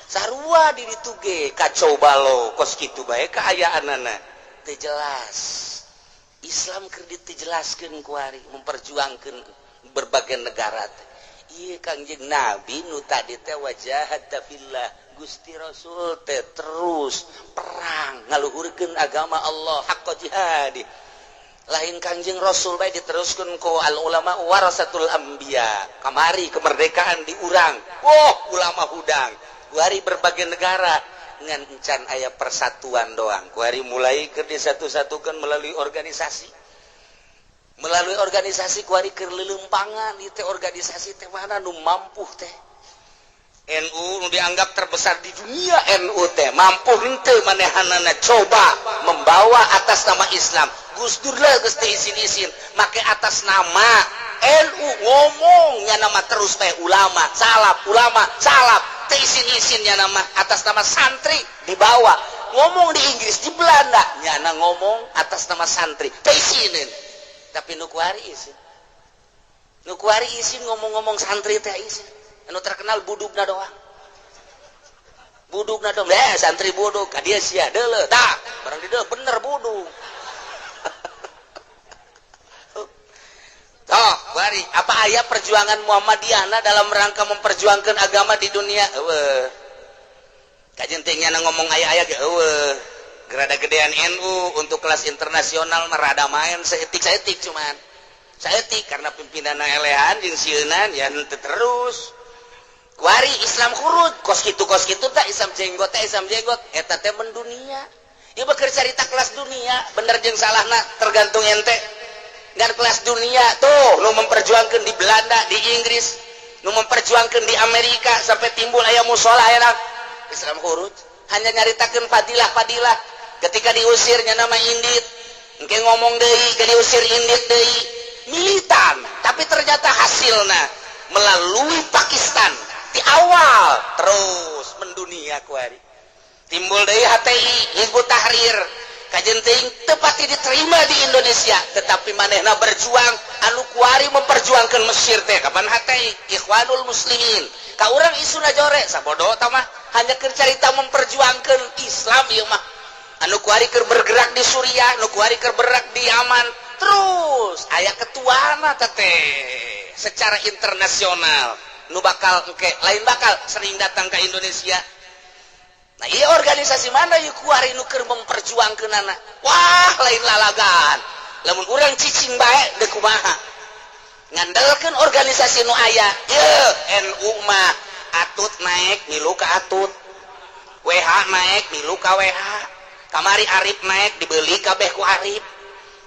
B: Sarua di ditu ge kacau balau, kos kitu bae kaayaanana. Teu jelas. Islam keur ditejelaskeun kuari memperjuangkeun berbagai negara teh. Ieu Kangjeng Nabi nu tadi teh wajahada fillah, Gusti Rasul teh terus perang ngaluhurkeun agama Allah haqqa jihadi. Lain Kangjeng Rasul bae, diteruskeun ku al ulama warasatul anbiya. Kamari kemerdekaan di urang. Oh, ulama hudang. Kuari berbagai negara ngan encan aya persatuan doang. Kuari mulai keur disatu-satukan melalui organisasi. Melalui organisasi kuari keur leuleumpangan ieu teh organisasi teh mana nu mampu teh. NU nu dianggap terbesar di dunia, NU teh mampu henteu manehanana coba membawa atas nama Islam. Gus Dur lah geus teu isin-isin make atas nama NU ngomongnya nama terus bae ulama salaf, ulama salaf, teu isin-isinnya nama atas nama santri dibawa ngomong di Inggris, di Belanda, nyana ngomong atas nama santri teu isinin. Tapi nu kuari isin, nu kuari isin ngomong-ngomong santri teh isin. Anu terkenal budugna doang, budugna doang. Eh, santri budug ka dieu sia deuleu tah barang di bener budug. Toh, bari, apa aya perjuangan Muhammadiyah dalam rangka memperjuangkan agama di dunia? Eueuh. Kajen teh nyana ngomong aya-aya ge eueuh. Gerada gedean NU untuk kelas internasional merada main saeutik-saeutik, cuman saeutik karena pimpinan elehan jeung sieunan ya henteu terus. Kuari Islam khuruj kos kitu, kos kitu tah Islam jenggot teh, Islam jenggot eta teh mendunia. Ieu mah carita kelas dunia, bener jeung salahna tergantung ente. Dan kelas dunia tuh nu memperjuangkan di Belanda, di Inggris, nu memperjuangkan di Amerika sampai timbul aya musola aya Islam khuruj hanya nyaritakeun fadilah-fadilah. Ketika diusirnya nama indit engke ngomong deui, ke diusir indit deui militan, tapi ternyata hasilna melalui Pakistan di awal terus mendunia. Kuari timbul deui HTI, Hizbut Tahrir. Kajen teuing tepati diterima di Indonesia, tetapi manehna berjuang. Anu kuari memperjuangkan Mesir teh kapan HTI, Ikhwanul Muslimin. Ka urang isuna jore sabodo mah hanya keur carita memperjuangkan Islam ieu mah. Anu kuari keur bergerak di Suriah, anu kuari keur bergerak di Yaman, terus aya ketuana teh secara internasional nu bakal engke lain bakal sering datang ke Indonesia. Nah, iya organisasi mana yuk kuari nu keur memperjuangkeunana? Wah, lain lalagan. Lamun urang cicing bae deuk kumaha? Ngandalkeun organisasi nu aya. Ye, NU mah Atut naik milu ka Atut. WH naik milu ka WH. Kamari Arif naik dibeli kabeh ku Arif.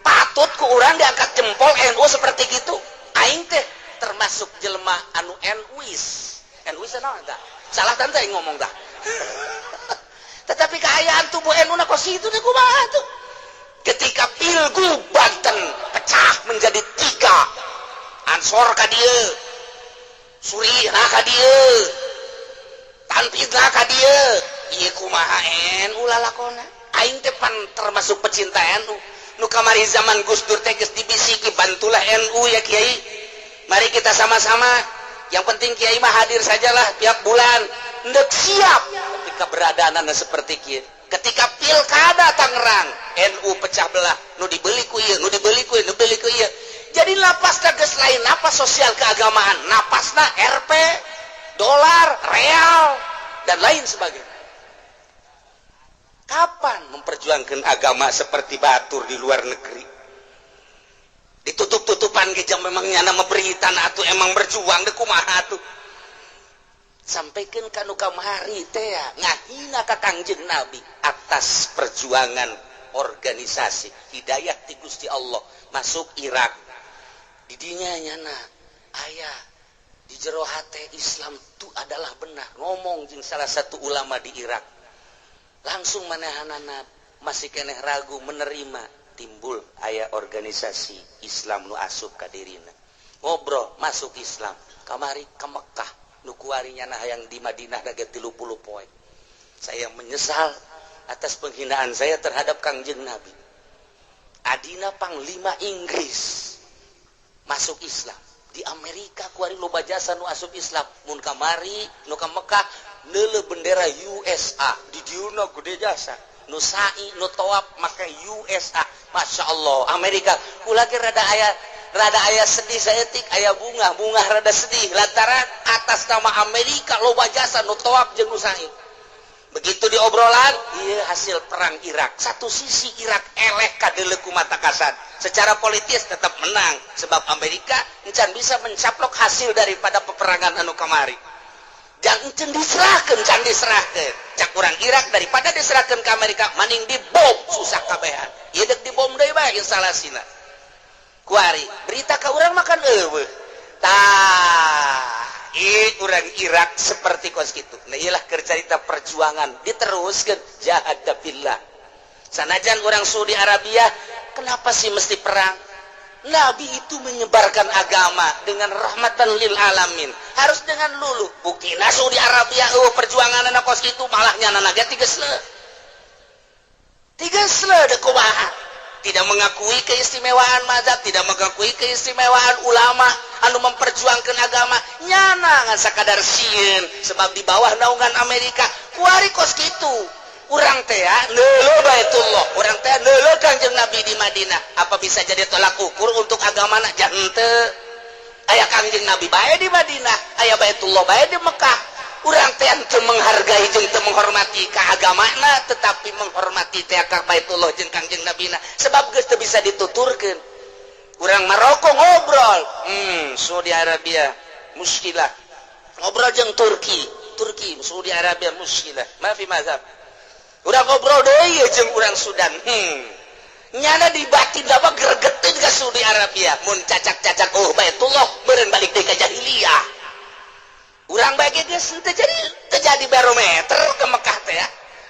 B: Patut ku urang diangkat jempol NU seperti gitu. Aing teh termasuk jelema anu NUis. NUis naon tah? Salah tante aing ngomong tah. Tetapi keayaan tubuh NU na kos itu teh kumaha tuh? Ketika Pilgub Banten pecah menjadi tiga, Ansor ka dieu, Suriah ka dieu, Tanfidna ka dieu, ieu kumaha NU lalakona? Aing teh pan termasuk pecinta NU. Nu kamari zaman Gus Dur teh geus dibisiki, bantulah NU ya Kiai. Mari kita sama-sama. Yang penting Kiai mah hadir sajalah tiap bulan. Ndek siap. Tapi keberadaannya seperti kieu. Ketika pilkada Tangerang, NU pecah belah, nu dibeli ku ieu, nu dibeli ku ieu, nu dibeli ku ieu. Jadi napasna geus lain napas sosial keagamaan, napasna RP, dolar, real, dan lain sebagainya. Kapan memperjuangkan agama seperti batur di luar negeri? Ditutup-tutupan ge memang nyana berita atau emang berjuang deh kumaha tuh? Sampaikan kanu kamari teh ngahina ka Kangjeng Nabi atas perjuangan organisasi hidayah ti Gusti Allah masuk Irak. Didinya nyana aya di jero hate Islam itu adalah benar, ngomong jeung salah satu ulama di Irak, langsung manehanana masih keneh ragu menerima, timbul aya organisasi Islam nu asup ka dirina, ngobrol, masuk Islam. Kamari ke Mekah, nu kuarinya nah yang di Madinah dage 30 poe, saya menyesal atas penghinaan saya terhadap Kangjeng Nabi. Adina Panglima Inggris masuk Islam. Di Amerika kuari loba jasa nu asup Islam. Mun kamari nu ka Mekah Neuleuh bendera USA di diuna gede jasa. Nu sa'i, nu tawaf make USA. Masya Allah, Amerika. Kula ge rada aya sedih saeutik, aya bunga, bunga rada sedih lantaran atas nama Amerika loba jasa nu tawaf jeung nu sa'i. Begitu diobrolan, iya, hasil perang Irak. Satu sisi Irak eleh kadeuleu ku mata kasat. Secara politis tetap menang sebab Amerika encan bisa mencaplok hasil daripada peperangan anu kamari. Jangan encan diserahkan, can diserahkan. Cak urang Irak, daripada diserahkan ke Amerika, maning dibom susah kabehan. Ieu dek dibom deui bae instalasina. Kuari berita ka urang makan eueuh. Tah, urang Irak seperti kos gitu. Nah, iyalah cerita perjuangan diteruskan jahad fillah. Sanajan orang Saudi Arabia, kenapa sih mesti perang? Nabi itu menyebarkan agama dengan rahmatan lil alamin, harus dengan lulu. Buktina Saudi Arabia, oh, perjuangan anak kos itu malah nyana naga tiga sele tiga sele kumaha, tidak mengakui keistimewaan mazhab, tidak mengakui keistimewaan ulama anu memperjuangkan agama. Nyana ngan sakadar sieun sebab di bawah naungan Amerika. Kuari kos kitu urang teh neuleuh Baitullah, urang teh neuleuh Kangjeng Nabi di Madinah. Apa bisa jadi tolak ukur untuk agama? Na henteu. Aya Kangjeng Nabi bae di Madinah, aya Baitullah bae di Mekah. Urang teh teu menghargai jeung teu menghormati keagamana, tetapi menghormati teh ka Baitullah jeung Kangjeng Nabi na, sebab geus teu bisa dituturkeun. Urang Maroko ngobrol, Saudi Arabia muskilah. Ngobrol jeung Turki, Turki, Saudi Arabia muskilah, mafi mazhab. Urang ngobrol deui jeung urang Sudan, nyana di batin apa gregetin ke Saudi Arabia. Mun cacak-cacak, oh, Baitullah meureun balik deui ka jahiliyah. Urang bagi geus teu jadi terjadi barometer ke Mekah teh ya.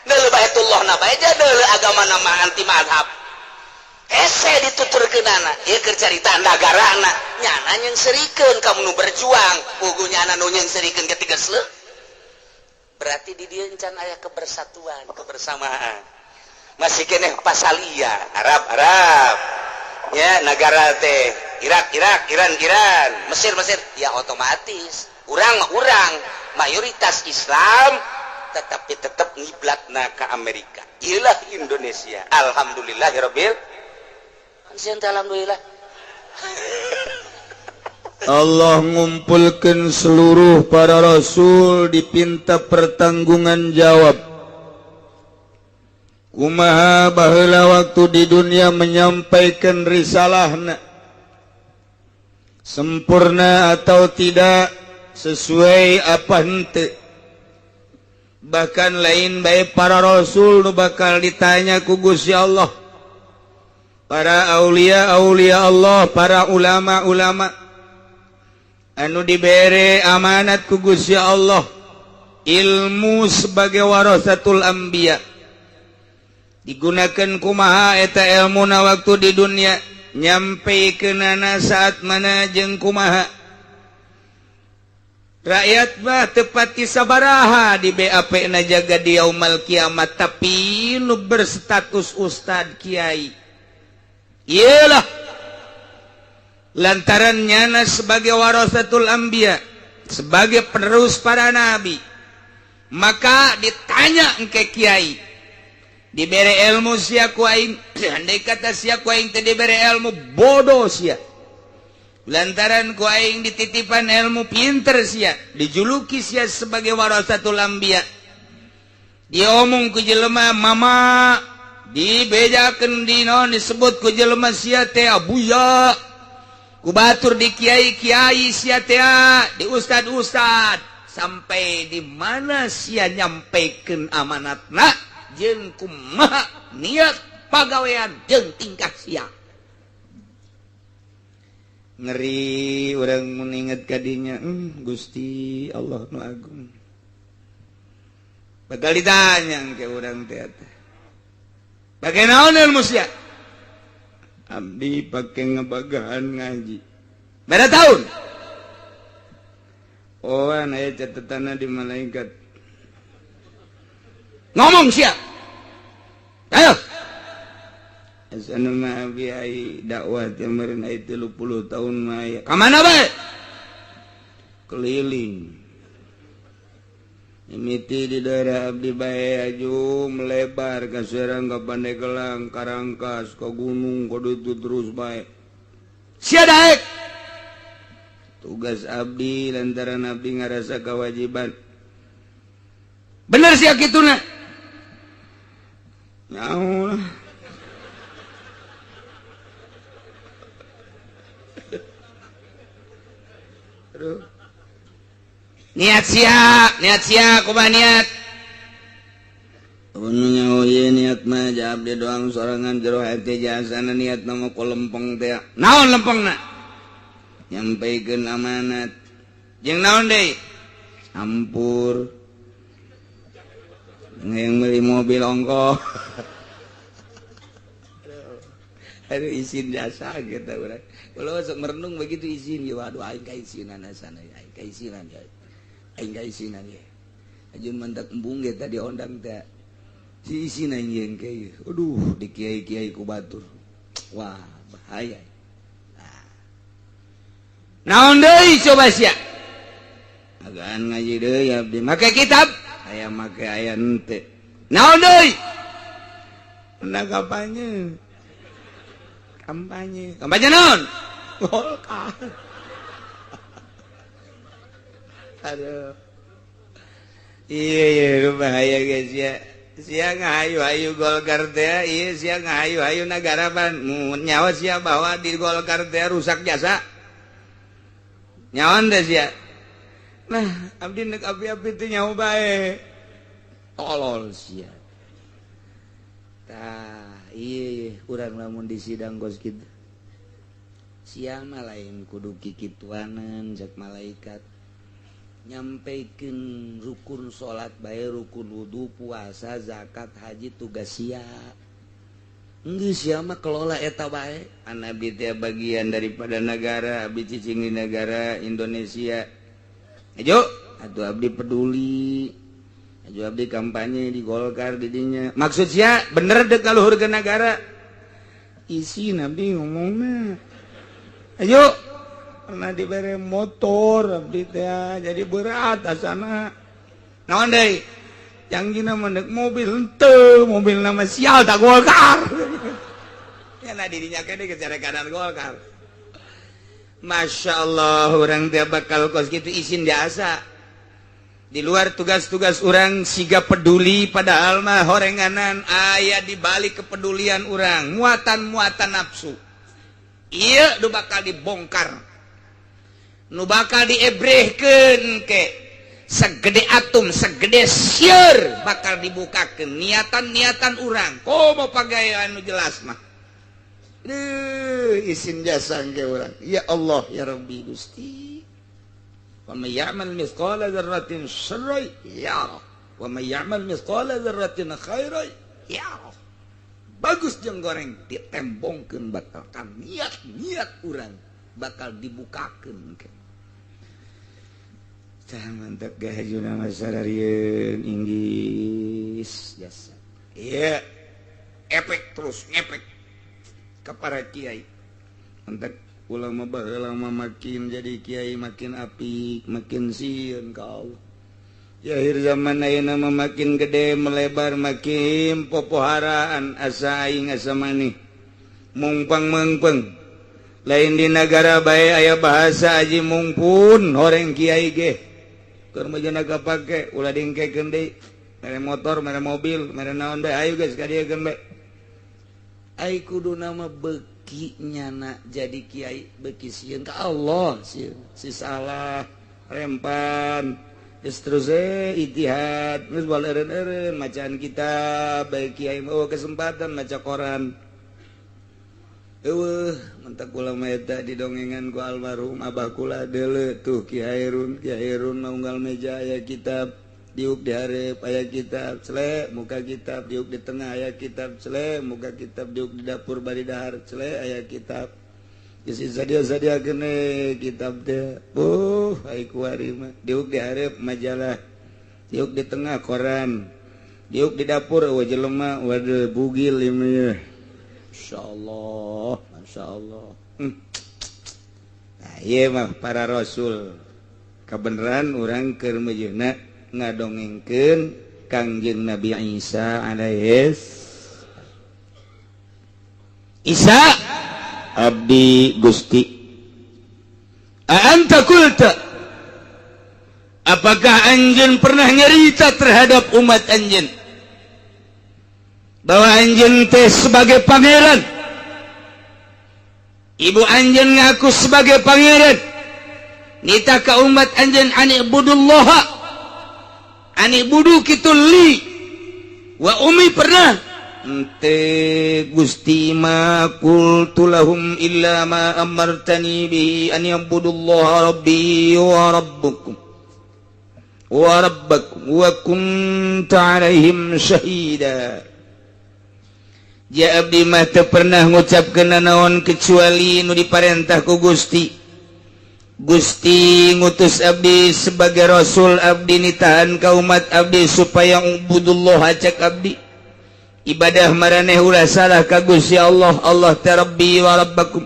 B: Deuleu Baitullah na bae, deuleu agama nama anti mazhab. Hese dituturkeunana ieu keur carita nagarana. Nyana nyengserikeun kamu nu berjuang, pugu nyana nu nyengserikeun ketiga sele. Berarti di dieu encan aya kebersatuan, kebersamaan. Masih keneh pasalia Arab Arab ya, negara teh Irak Irak, Iran Iran, Mesir Mesir. Ya, otomatis urang urang mayoritas Islam, tetapi tetap ngiblatna ke Amerika. Ilah Indonesia. Alhamdulillahirabbil. Alhamdulillah.
C: Allah ngumpulkan seluruh para rasul, dipinta pertanggungan jawab kumaha baheula waktu di dunia menyampaikan risalahna, sempurna atau tidak, sesuai apa henteu. Bahkan lain baik para rasul nu bakal ditanya ku Gusti Allah, para aulia aulia Allah, para ulama-ulama anu dibere amanat ku Gusti Allah ilmu sebagai warasatul anbiya, digunakan kumaha eta ilmu na waktu di dunia, nyampe kenana saat mana jeung kumaha. Rakyat mah tepati sabaraha di BAP na jaga di yaumal kiamat, tapi nu berstatus ustad, kiai, iyalah, lantaran nyana sebagai warasatul anbiya, sebagai penerus para nabi, maka ditanya engke. Kiai dibere ilmu sia ku aing, andai kata sia ku aing teu dibere ilmu, bodoh sia. Lantaran ku aing dititipan ilmu, pinter sia, dijuluki sia sebagai warasatul anbiya. Diomong ku jelema mama, dibejakeun di naon, disebut ku jelema sia teh abuya, ku batur di kiai kiai sia teh, di ustad ustad. Sampai di mana sia nyampaikan amanatna jeung kumaha niat pagawean jeung tingkah sia. Ngeri urang mengingat kadinya. Gusti Allah nu agung, bakal ditanya ke urang teh, pakai naon ilmu sia? Abdi pakai ngebagahan ngaji. Berapa tahun? Oh, aya catatan di malaikat. Ngomong sia, ayo. Dakwah 30 tahun. Mana bae keliling. Mimiti di daerah abdi bae aju melebar ka Serang ka Pandeglang Karangkas ka gunung ka ditu terus bae. Sia daek. Tugas abdi lantaran abdi ngarasa kewajiban. Bener sia kituna? Nyaho lah. Aduh.
B: Niat sia, niat sia, kumaha niat?
C: Nyaho ieu niat mah jawab di doang sorangan jero hati jasana niat nama ku lempeng teh.
B: Naon lempengna?
C: Nyampaikeun amanat.
B: Jeung naon deui?
C: Ampur. Yang beli mobil ongkoh. Aduh izin jasa gitu urang. Kalau sok merenung begitu izin ya waduh aing kaisinan asana aing kaisinan ya. Aing kaisinan ya. Ajun mantak embung ge tadi ondang teh. Si isin aing jeung kiai. Aduh di kiai-kiai ku batur. Wah, bahaya.
B: Nah. Naon deui coba sia?
C: Agaan ngaji deui abdi.
B: Make kitab
C: aya make aya henteu.
B: Naon deui?
C: Nah kampanye. Kampanye.
B: Kampanye naon?
C: Golkar. Aduh. Iya iya bahaya guys ya. Sia ngahayu-hayu Golkar teh, iya sia ngahayu-hayu nagara pan nyawa sia bahwa di Golkar teh rusak jasa. Nyawan teh sia. Nah, abdi nek api-api teh nyawa bae. Tolol sia. Tah, iya urang lamun di sidang kos kitu. Sia mah lain kudu kikituanan cek malaikat. Nyampaikeun rukun salat bae, rukun wudu, puasa, zakat, haji tugas sia. Geus sia mah kelola eta bae. An abdi teh bagian daripada negara, abdi cicing di negara Indonesia. Ayo, atuh abdi peduli. Ayo abdi kampanye di Golkar di dinya. Maksud sia bener dek kaluhur ke negara. Isin abdi ngomongna. Ayo pernah diberi motor abdi teh jadi berat asana. Naon deui? Janggina mendek mobil henteu, mobil nama sial tak Golkar. Ya nah dirinya kene geus kanan Golkar. Masya Allah orang teh bakal kos gitu izin jasa. Di luar tugas-tugas orang siga peduli padahal mah horenganan aya di balik kepedulian orang muatan-muatan nafsu. Ieu nu bakal dibongkar. Nu bakal diebrehkeun ke segede atom segede sieur bakal dibukakeun niatan-niatan urang. Komo pagawean nu jelas mah. Duh, isin jasa ke urang. Ya Allah ya Rabbi Gusti. Wa may ya'mal mithqala dzarratin syarran yarah wa may ya'mal mithqala dzarratin khairan yarah. Bagus jeung goreng ditembongkeun bakal kan niat-niat urang bakal dibukakeun ke. Tah mantap gahajuna masararieun inggis jasa. Iya, efek terus ngepek ke para kiai. Mantap ulama baheula mah makin jadi kiai makin apik, makin sieun ka Allah. Ya akhir zaman ayeuna mah makin gede melebar makin popoharaan asa aing asa maneh. Mungpang meungpeung. Lain di negara bae aya bahasa aji mungpun horeng kiai ge. Keur mah kapake ulah dingkekeun deui. Mere motor, mere mobil, mere naon bae ayo geus ka dieu keun bae. Ai kuduna mah beuki nyana jadi kiai beuki sieun ka Allah sieun. Si salah rempan geus terus ijtihad geus bal eureun-eureun macaan kitab bae kiai mah kesempatan maca koran. Eueuh mentak kula mah eta didongengan ku almarhum abah kula deuleu tuh Ki Hairun, Ki Hairun mah unggal meja aya kitab diuk di hareup aya kitab cele muka kitab diuk di tengah aya kitab cele muka kitab diuk di dapur bari dahar cele aya kitab. Geus sadia-sadia gene kitab teh. Ai kuari mah diuk di hareup majalah, diuk di tengah koran, diuk di dapur eueuh jelema waduh bugil ieu mah. Insyaallah, masyaallah. Nah, ieu mah para rasul. Kabeneran urang keur meujeuhna Ngadongengkeun Kangjeng Nabi Isa alaihis. Isa, abdi, Gusti. Anta qulta, apakah anjeun pernah nyerita terhadap umat anjeun bahwa anjeun teh sebagai pangeran, ibu anjeun ngaku sebagai pangeran, nitah ka umat anjeun ani'budullaha, ani'budu kitu li wa ummi? Pernah ente, Gusti? Ma qultu lahum illa ma amartani bihi an ya'budullaha rabbi wa rabbukum wa rabbakum wa kunta alaihim syahida. Ja, abdi mah teu pernah ngucapkeun naon kecuali nu diparentah ku Gusti. Gusti ngutus abdi sebagai rasul, abdi nitahan ka umat abdi supaya ubudullah, cek abdi, ibadah maraneh ulah salah ka Gusti Allah. Allah teh Rabbi wa Rabbakum.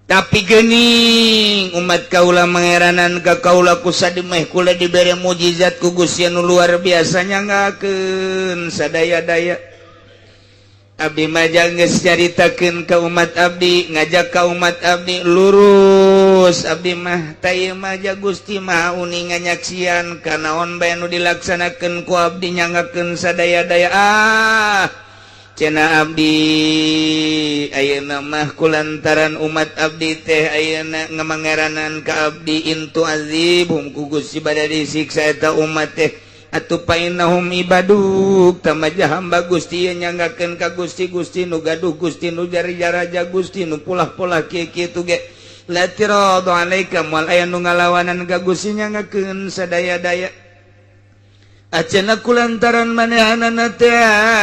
C: Tapi gening umat kaula mangeranan ka kaula, ku sademeh kula dibere mujizat ku Gusti anu luar biasa, nyanggakeun sadaya-daya. Abdi mah geus caritakeun ka umat abdi, ngajak ka umat abdi lurus. Abdi mah tah mah ja Gusti Maha uninga, nyaksian kanaon bae nu dilaksanakeun ku abdi, nyanggakeun sadaya-daya. Ah, cenah abdi, ayeuna mah kulantaran umat abdi teh ayeuna ngamangeranan ka abdi, in tu'adzibhum, ku Gusti bada disiksa eta umat teh, atuh fainnahum ibaduk, tamaja hamba Gusti nyanggakeun ka Gusti. Gusti nu gaduh, Gusti nu jari raja, Gusti nu pulah-pulah kieu kieu ge la i'tiradu alaika, moal aya nu ngalawanan ka Gusti, nyanggakeun sadaya-daya. Acana kulantaran manehanana teh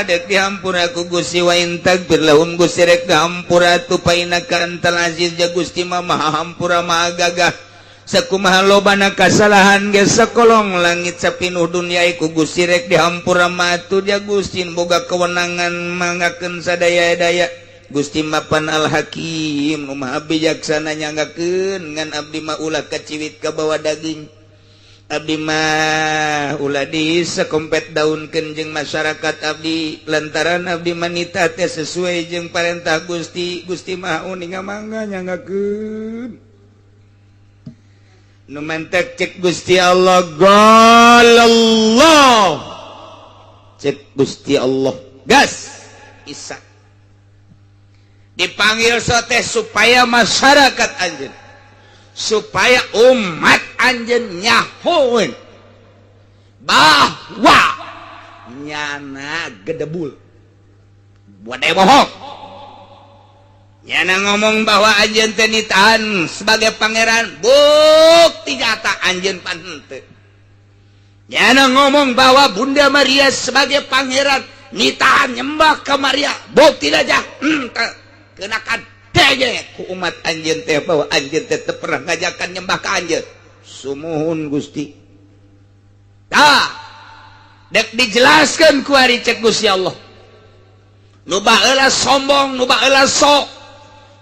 C: dek dihampura ku Gusti. Wa in taghfir lahum, Gusti rek dihampura atuh, fainnaka antal aziz, ja Gusti mah Maha Hampura, Maha Gagah. Sakumaha lobana kasalahan ge, sakolong langit sapinuh dunia ku Gusti rek dihampura mah atuh, ja Gusti boga kewenangan manggakeun sadaya-daya. Gusti mapan Al Hakim nu Maha Bijaksana, nyanggakeun ngan abdi mah ulah kaciwit ka bawa daging. Abdi mah ulah disekompet daunkeun jeung masyarakat abdi, lantaran abdi manita teh sesuai jeung parentah Gusti. Gusti Maha uninga, mangga nyanggakeun. Nu mantek cek Gusti Allah, Allah, cek Gusti Allah, gas Isa dipanggil sote supaya masyarakat anjeun, supaya umat anjeun nyahoeun bahwa nyana gedebul buat bohong. Nyana ngomong bahwa anjeun teh nitahan sebagai pangeran, bukti nyata anjeun pan henteu. Nyana ngomong bahwa Bunda Maria sebagai pangeran, nitahan nyembah ke Maria, bukti aja henteu. Kenakan dege ku umat anjeun teh bahwa anjeun teh teu pernah ngajakan nyembah ka anjeun. Sumuhun, Gusti. Tah, dek dijelaskan ku ari cek Gusti Allah, nu baheula sombong, nu baheula sok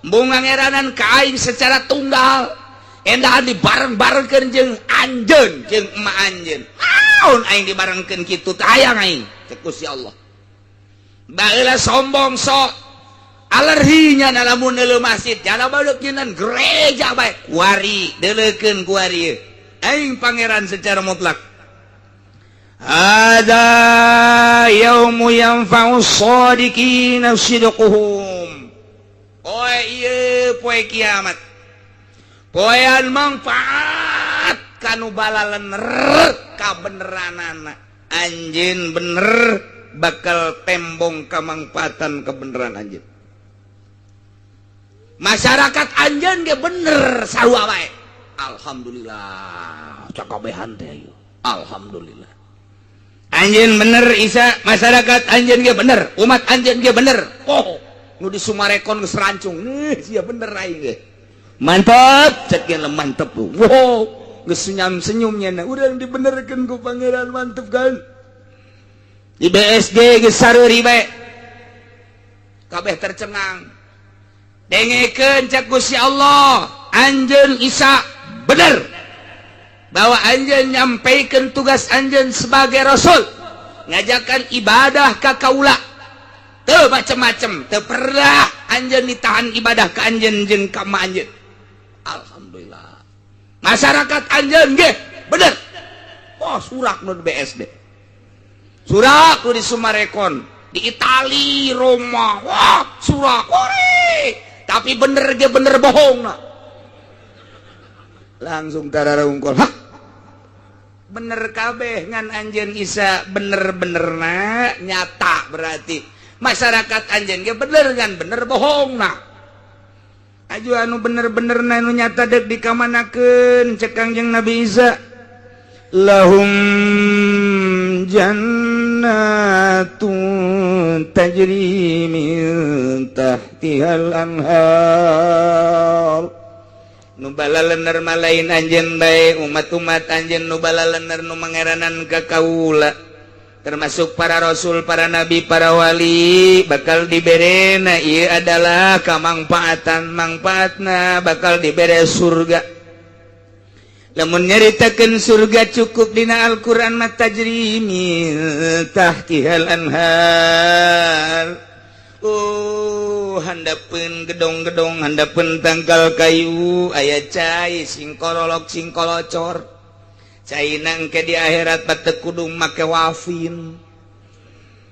C: bunga ngeranan ka aing secara tunggal, endahan dibareng-barengkeun jeung anjeun jeung emak anjeun, naon aing dibarengkeun kitu teh, hayang aing, cek Gusti Allah. Baheula sombong, sok alerhinya, lamun neuleuh masjid jana badeuk nyeunaan gereja bae, kuari deuleukeun kuari aing pangeran secara mutlak. Hadza yaumu yanfa'u shadiqina sidquhum. Poe ieu poe kiamat, poean manfaat kanu balalener kabeneranana. Anjeun bener bakal tembong kamangfaatan kebenaran anjeun. Masyarakat anjeun ge bener sarua wae. Alhamdulillah, cakabehan teh. Alhamdulillah anjeun bener, Isa, masyarakat anjeun ge bener, umat anjeun ge bener. Oh, nu di Sumarekon geus rancung nih sia, bener aing ge, mantep, cek ge, mantep. Wow, geus senyum senyumnya, nah urang dibenerkeun ku pangeran, mantep kan. Di BSD geus sareuri bae, kabeh tercengang. Dengekeun, cek Gusti Allah, anjeun Isa bener. Bahwa anjeun nyampaikan tugas anjeun sebagai rasul, ngajakan ibadah ka kaula, teu macem-macem, teu pernah anjeun ditahan ibadah ka anjeun jeung ka ma anjeun. Alhamdulillah, masyarakat anjeun ge bener. Oh, surak nu di BSD, surak nu di Summarecon, di Itali, Roma. Wah, surak ore, tapi bener ge bener bohong. Nah, langsung tararungkol. Hah, bener kabeh, ngan anjeun Isa bener-bener na nyata. Berarti masyarakat anjeun ge bener, ngan bener bohong. Nah, aju anu bener-bener na nu nyata dek dikamanakeun? Cek Kangjeng Nabi Isa, lahum jannatun tajri min tahtihal anhar. Nu balalener mah lain anjeun bae, umat-umat anjeun nu balalener, nu mangeranan ka kaula, termasuk para rasul, para nabi, para wali, bakal diberena. Ieu adalah kamangfaatan, mangfaatna bakal dibere surga. Lamun nyaritakeun surga cukup dina Al-Qur'an mah, tajri min tahtihal anhar. Oh, handapeun gedong-gedong, handapeun tangkal kayu aya cai singkorolok singkolocor. Cai nangke di akhirat teu kudu make wafin,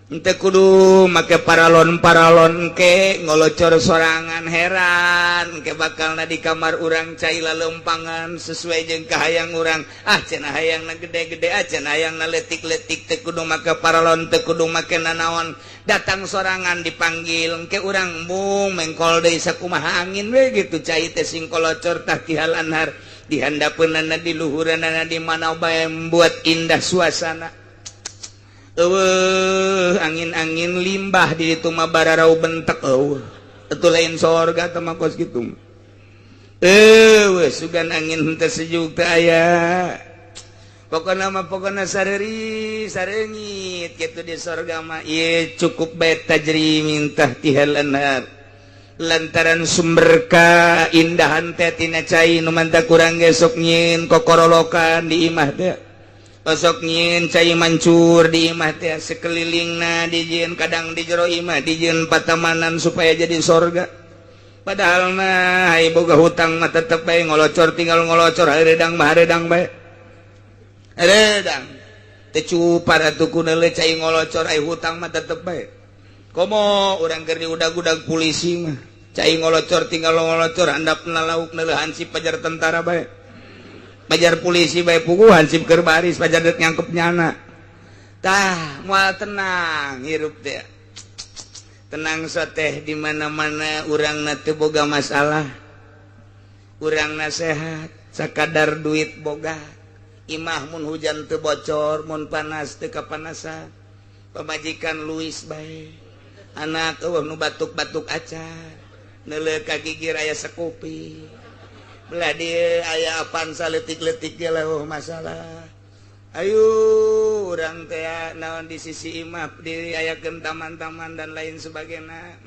C: teu kudu make paralon paralon, ke ngolocor sorangan. Heran ke bakalna di kamar urang cai lalempangan sesuai jeung kahayang urang. Ah, cenah hayangna gede-gede, ah, cenah hayangna letik-letik, teu kudu make paralon, teu kudu make nanaon, datang sorangan dipanggil ke urang, mung mengkol deui sakumaha angin we gitu. Cai teh sing kolocor, tahtihal anhar, di handapeunana, di luhuranana, di mana bae, membuat indah suasana. Eueuh angin-angin limbah di ditu mah, bararau bentek. Eueuh, itu lain sorga teh mah kos kitu. Eueuh, sugan angin henteu sejuk teh aya. Pokokna mah, pokokna sareri sarengit kitu di sorga mah. Ieu cukup bae, tajri min tahtihal anhar, lantaran sumber kaindahan teh tina cai. Nu mantap kurang ge sok nyieun kokorolokan di imah teh, osok nyieun cai mancur di imah teh, sekelilingna dijieun, kadang di jero imah dijieun patamanan supaya jadi sorga. Padahal mah ai boga hutang mah tetep bae ngolocor, tinggal ngolocor. Hareudang mah hareudang bae, hareudang teu cupar atuh ku neuleuh cai ngolocor. Ai hutang mah tetep bae, komo urang keur diudag-udag polisi mah, cai ngolocor, tinggal ngolocor. Handapna lauk neuleuh hansip, pajar tentara bae, pajar polisi bae, puguh hansip keur baris, pajar dek nyangkep nyana. Tah, moal tenang hirup teh, tenang teh di mana-mana. Urang na teu boga masalah, urang nasehat sakadar duit boga, imah mun hujan teu bocor, mun panas teu kapanasan, pamajikan Luis bae, anak eueuh nu batuk-batuk acan, neuleuh ka gigir aya sekupi, belah dieu aya Avanza leutik-leutik ge leuh masalah. Ayo urang teh naon, di sisi imah diayakeun taman-taman dan lain sebagainya.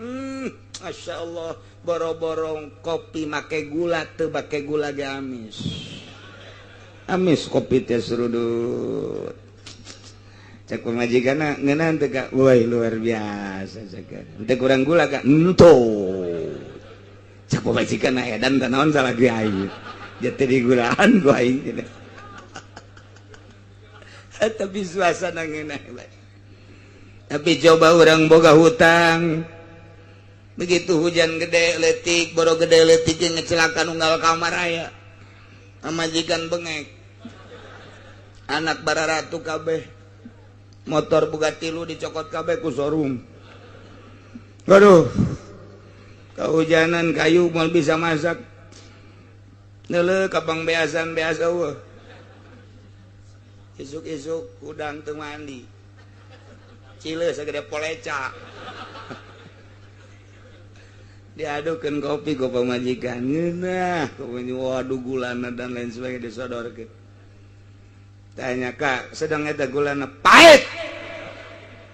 C: Masya Allah, boro-borong kopi make gula, teu make gula ge amis amis kopi teh, serudut. Cek pamajikanna, "Ngeunah teu, Kak?" "Woi, luar biasa," cek. "Teu kurang gula, Kak?" "Henteu." Cek pamajikanna, "Edan teh, naon salah ge aing jadi digulaan ku aing?" Tapi suasana ngeunah. Tapi coba orang boga hutang, begitu hujan gede letik, boro gede letik yang ngecelakan unggal kamar aya, pamajikan bengek, anak bararatu kabeh, motor boga tilu dicokot kabeh ku showroom. Waduh, kehujanan kayu, mau bisa masak, neuleuh ka pang beasan beas eueuh. Isuk-isuk udang teu mandi, cile segede poleca, diadukeun kopi ku pamajikan, "Ngeunah." Waduh, gulana dan lain sebagainya disodorkeun. Tanya, "Kak, sedang eta gulana pahit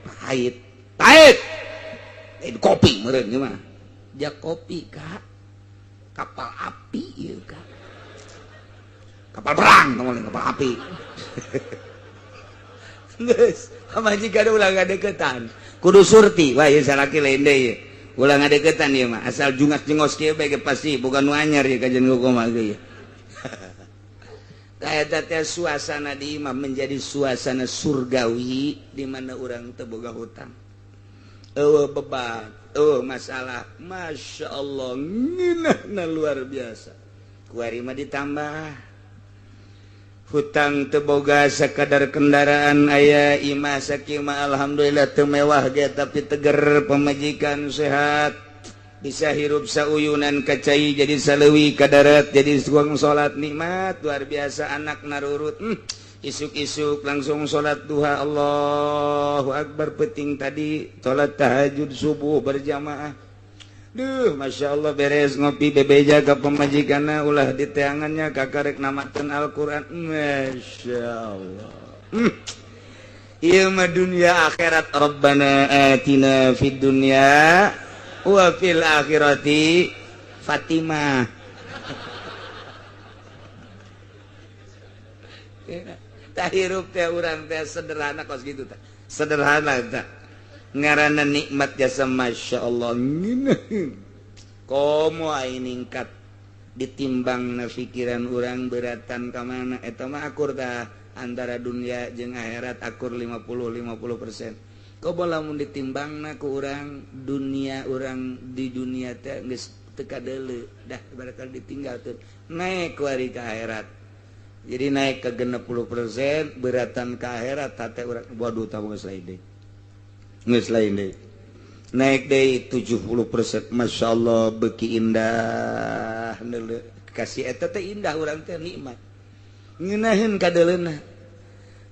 C: pahit pahit." Lain kopi meureun ieu mah. Ja kopi, Kak, kapal api ieu, Kak. Kapal Kapal perang, kapal api. Geus, pamajikan ulah ngadeukeutan. Kudu surti, wah ieu salaki lain deui. Ulah ngadeukeutan ieu mah, asal jungas-jengos kieu bae ge pasti bukan nu anyar ieu kajian kumaha ge ieu. Eta teh suasana di imah menjadi suasana surgawi di mana urang teu boga hutang. Eueuh beban, eueuh masalah. Masya Allah, ngeunahna luar biasa. Kuari mah ditambah hutang teu boga, sakadar kendaraan aya, imah sakieu mah alhamdulillah teu mewah ge tapi teger, pemajikan sehat, bisa hirup sauyunan, ka cai jadi saleuwi, ka darat jadi suang salat, nikmat luar biasa, anak narurut, isuk-isuk langsung salat duha, Allahu Akbar, penting tadi salat tahajud subuh berjamaah. Duh, Masya Allah, beres ngopi bebeja ke pemajikanna, ulah diteangannya kakarek namaten Al-Quran. Masya Allah. Ieu mah dunia akhirat. Rabbana atina fid dunya wa fil akhirati Fatimah. Tah hirup teh urang teh sederhana kos gitu tah. Sederhana tah. Ngaranna nikmat jasa Masya Allah. Komo aing ningkat ditimbang na pikiran urang beratan ka mana eta mah akur tah antara dunia jeung akhirat akur 50-50%. Komo lamun ditimbangna ku urang dunia, urang di dunia teh geus teu kadeuleu dah, barangkali ditinggalkeun naik kuari ka akhirat, jadi naik ke 60% beratan ke akhirat hate urang. Waduh, tah geus lain deui, geus lain deui, naik deui 70%, Masya Allah, beuki indah kasih eta teh, indah urang teh, nikmat ngeunaheun kadeuleuna,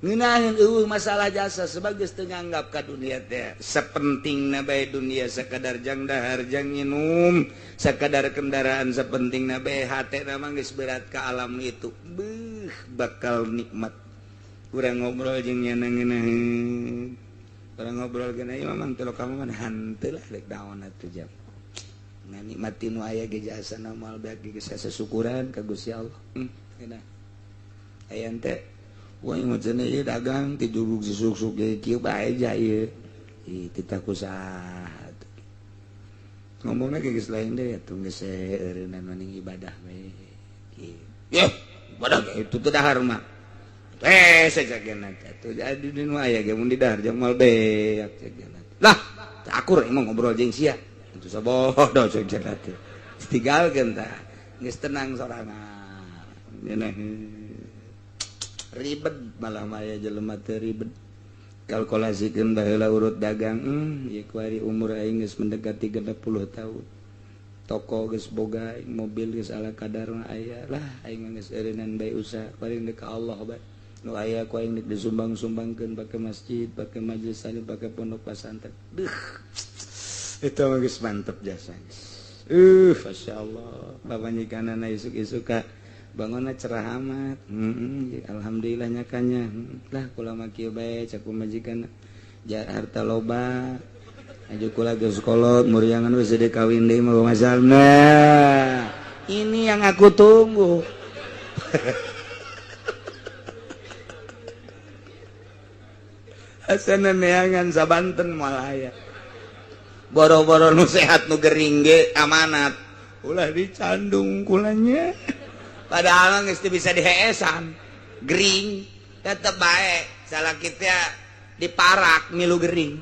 C: ngeunaheun eueuh masalah jasa sebagai teu nganggap ka dunia teh sapentingna bae dunia, sakadar jang dahar, jang nginum, sakadar kendaraan sapentingna bae, hatena mah geus berat ka alam itu. Beuh, bakal nikmat urang ngobrol jeung nyana ngeunaheun, urang ngobrol geuna ieu mamang teh kamu mah hanteu lah rek daon atuh jam nah nikmati nu aya ge jasa moal beak geus syukuran ka Gusti Allah. Geunah aya teh. Wah, cenah ieu dagang ti duduk susuk-suk ge kieu bae ja ieu. Ih, titah ku saha ngomongna ge geus lain deui atuh, geus eureunnan maning ibadah we. Kieu. Yeuh, ibadah ge itu teu dahar mah. Eh, sajageuna teh atuh jadi di nu aya ge mun didahar jeung moal beak cegena. Lah, akur emang ngobrol jeung sia. Atuh sabodo cegena teh. Tinggalkeun tah. Geus tenang sorangan. Ngeunah ribet malah maya jelema teh ribet kalkulasikeun baheula urut dagang, ieu kuari umur aing geus mendekati 60 tahun, toko geus boga, mobil geus ala kadarna aya lah, aing geus eureunnan bae usaha paling deuk ka Allah bae nu aya ku aing deuk disumbang-sumbangkeun pake masjid, pake majelis taklim, pake pondok pesantren. Duh, itu mah geus mantep jasa geus. Masyaallah, pamajikanana isuk-isuk ka bangunna cerah amat. Alhamdulillah nyakanya lah kula mah kieu bae cak pamajikan ja harta loba aju kula geus kolot muriangan geus deuk kawin deui mah masalna. Ini yang aku tunggu. Asana neangan sabanten moal aya. Boro-boro nu sehat nu gering ge amanat ulah dicandung kulanya. Padahal geus teu bisa diheesan gering tetep bae salah kita diparak milu gering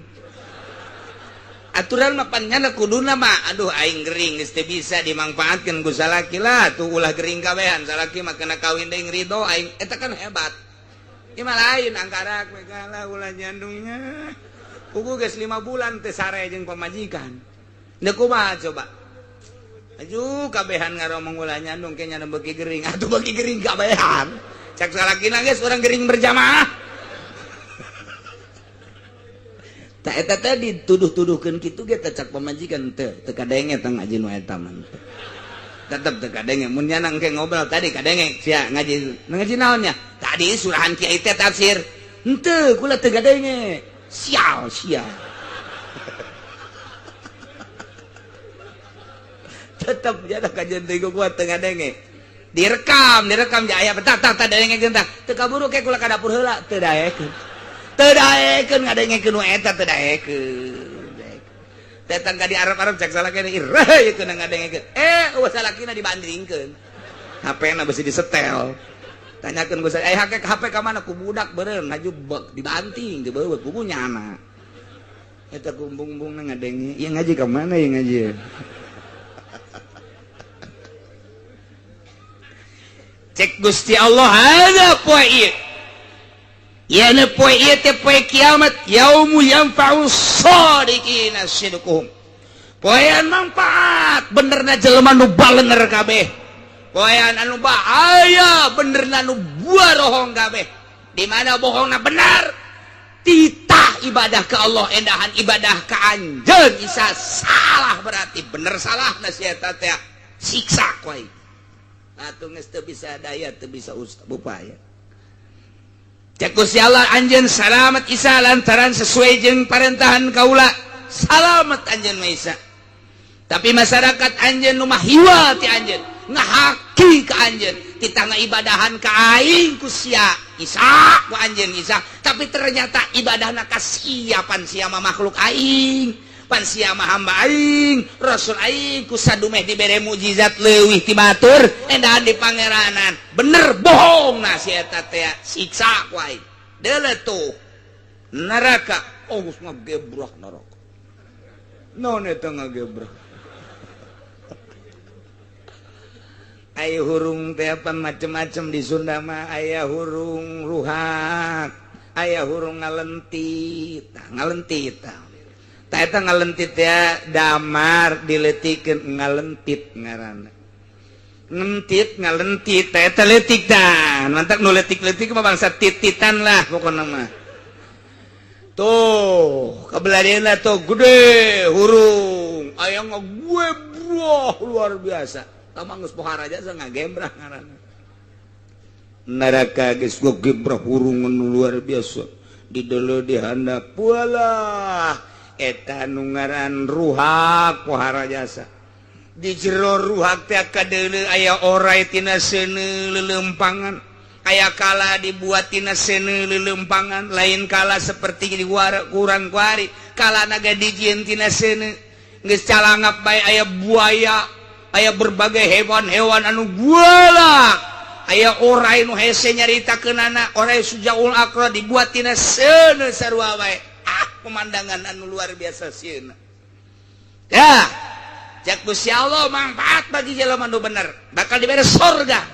C: aturan mah panjana kuduna mah aduh aing gering geus teu bisa dimangfaatkeun ku salaki lah tuh ulah gering kabehan salaki mah kena kawin deui ridho aing eta kan hebat. Ieu mah lain angkarak we kalah ulah nyandungnya pugu geus 5 bulan teu sare jeung pamajikan deuk kumaha coba. Aduh, kabehan ngaromong ulah nyandung kayaknya beki gering. Atuh beki gering kabehan. Cak salakina geus urang gering berjamaah. Tak eta teh dituduh-tuduhkeun kitu ge teh cak pamajikan teu teu kadenge teh ngaji nu eta mah. Tetep teu kadenge mun nya engke ngobrol tadi kadenge sia ngaji. Ngaji naon nya? Tadi surahan kiai teh tafsir. Henteu kula teu kadenge. Sial sia. Tetap jada kajian teh kuat teu ngadenge. Direkam, direkam ja aya tah tah tah dengekeun tah. Teu kaburu ke kula ka dapur heula, teu daekeun. Teu daekeun ngadengekeun nu eta teu daekeun. Datang ka di Arab-Arab cek salakina irah ieu keun ngadengekeun. Eh, eueuh salakina dibandingkeun. HP-na besi disetel. Tanyakeun ku saya, "Eh, HP ka mana?" Ku budak beureum ngajubek dibanting dibawa ku nyana. Eta kumbung-bumbung ngadenge. Ieu ngaji ka mana ieu ngaji? Cek Gusti Allah ada poe ieu. Ieu poe ieu teh poe kiamat, yaumu yanfa'u shadiqina sidquhum. Poean manfaat benerna jelema nu balenger kabeh. Poean anu bahaya benerna nu buarohong kabeh. Di mana bohongna benar? Titah ibadah ke Allah endahan ibadah ka anjeun bisa salah berarti bener salah na si eta teh siksa ku aing. Atuh geus teu bisa daya teu bisa upaya. Cek Gusti Allah anjeun salamet Isa lantaran sesuai jeung parentahan kaula. Salamet anjeun mah Isa. Tapi masyarakat anjeun nu mah hiwa ti anjeun, ngahaki ka anjeun, titah ngaibadahan ka aing ku sia Isa ku anjeun Isa, tapi ternyata ibadahna ka sia pan sia mah makhluk aing. Pan sia mah hamba aing, rasul aing ku sadumeh dibere mukjizat leuwih ti batur endahan di pangeranan. Bener bohong na si eta teh siksa ku aing. Deuleu tuh neraka, oh geus ngagebrah neraka. Naon eta ngagebrah? Aya hurung teh apa macem-macem di Sunda mah, aya hurung ruhak, aya hurung ngalentit, tah ngalentit tah. Tah eta ngalentit ya damar diletikeun ngalentit ngaranna. Ngentit ngalentit tah eta leutik tah. Mantak nu leutik-leutik mah bangsa tititan lah pokona mah. Tuh, kabelah tuh gede hurung, aya ngagebrah luar biasa. Kamang geus pohara jasa ngagebrah ngaranna. Neraka geus ngagebrah hurung nu luar biasa. Di deuleu di handap walah. Eta nu ngaran ruhak pohara jasa. Di jero ruhak teh kadeuleu aya orai tina seuneu leuleumpangan, aya kala dibuat tina seuneu leuleumpangan, lain kala seperti di kurang kuari, kala naga dijieun tina seuneu. Geus calangap bae aya buaya, aya berbagai hewan-hewan anu guala, aya orai nu hese nyaritakeunana, orai sujaul akra dibuat tina seuneu sarua bae. Pemandangan anu luar biasa sieuna. Ya, cek Gusti Allah manfaat bagi jelema nu bener, bakal dibere sorga.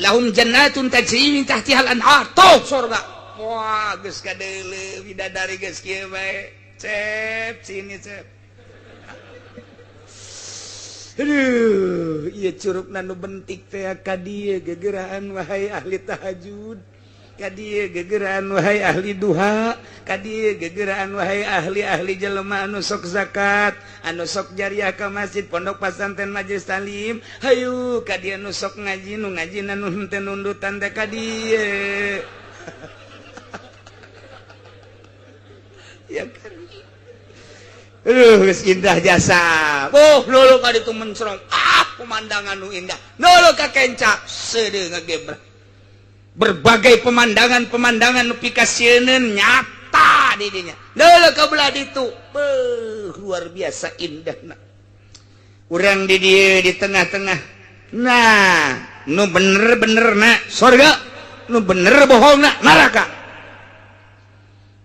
C: Lahum jannatun tajri min tahtihal anhar. Tuh sorga. Wah, geus kadeuleu bidadari geus kieu bae. Cep sini cep. Aduh, ieu curugna nu bentik teh ka dieu gegeraan wahai ahli tahajud. Ka dieu gegeraan wahai ahli duha, ka dieu gegeraan wahai ahli-ahli jelema anu sok zakat, anu sok jariah ka masjid, pondok pesantren, majelis taklim. Hayu ka dieu nu sok ngaji, nu ngaji nu henteu nundutan teh ka dieu. Ya kan. Aduh, geus indah jasa. Oh, lulu ka ditu mencrong. Ah, pemandangan nu indah. Lulu ka kenca seudeuh ngagebrah. Berbagai pemandangan-pemandangan nu pikasieun nyata di dinya. Leuleum ka belah ditu. Beuh, luar biasa indahna. Urang di dieu di tengah-tengah. Nah, nu bener-bener na sorga, nu bener bohongna neraka.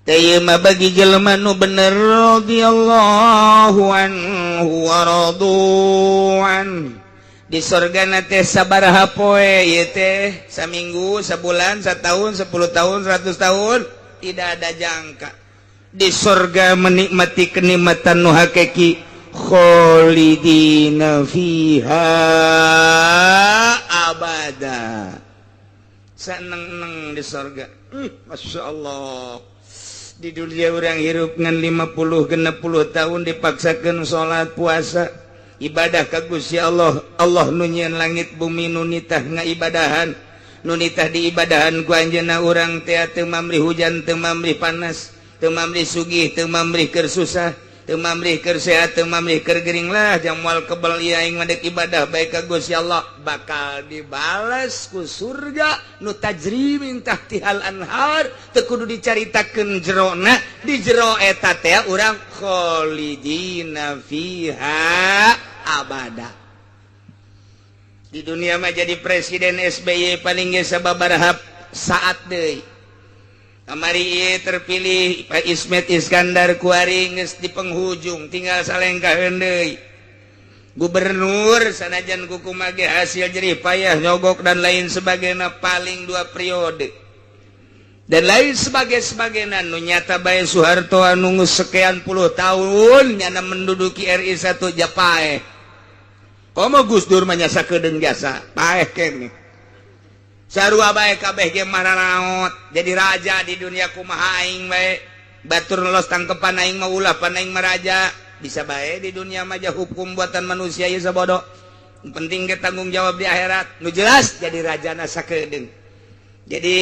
C: Teh ieu mah bagi jelema nu bener radhiyallahu anhu wa radu'an. Di sorgana teh sabaraha poe ieu teh, saminggu, sabulan, satahun, 10 tahun, 100 tahun, tidak ada jangka. Di sorga menikmati kenikmatan nu hakiki kholidina fiha abada. Seneng-neng di sorga. Masya Allah. Di dunia orang hirup ngan 50 60 tahun dipaksakan sholat puasa ibadah ka Gusti Allah. Allah nu nyieun langit bumi nu nitah ngaibadahan, nu nitah diibadahan ku anjeunna urang teh teu mamrih hujan, teu mamrih panas, teu mamrih sugih, teu mamrih keur susah, Teu mamrih keur sehat, teu mamrih keur gering lah, jang moal kebel ieu aing mah dek ibadah bae ka Gusti Allah, bakal dibales ku surga nu tajri min tahtihal anhar, teu kudu dicaritakeun jerona. Di jero eta teh urang kholidina fiha abada. Di dunia mah jadi presiden SBY paling ge sababaraha saat deui. Kamari terpilih Pak Ismet Iskandar, kuari geus di penghujung, tinggal salengkaheun deui. Gubernur sanajan kumaha ge hasil jerih payah, nyogok dan lain sebagainya, paling dua periode dan lain sebagai sebagainya. Nu nyata bae Soeharto anu sekian puluh tahun nyana menduduki RI 1 japae. Komo Gus Dur mah nya sakedeung jasa paeh keneh. Sarua bae kabeh ge mararaot jadi raja di dunia. Kumaha aing bae, batur lolos tangkepan aing mah ulah, pan aing mah raja. Bisa bae di dunia mah hukum buatan manusia ieu sabodo, penting ke tanggung jawab di akhirat. Nu jelas jadi raja na sakedeung, jadi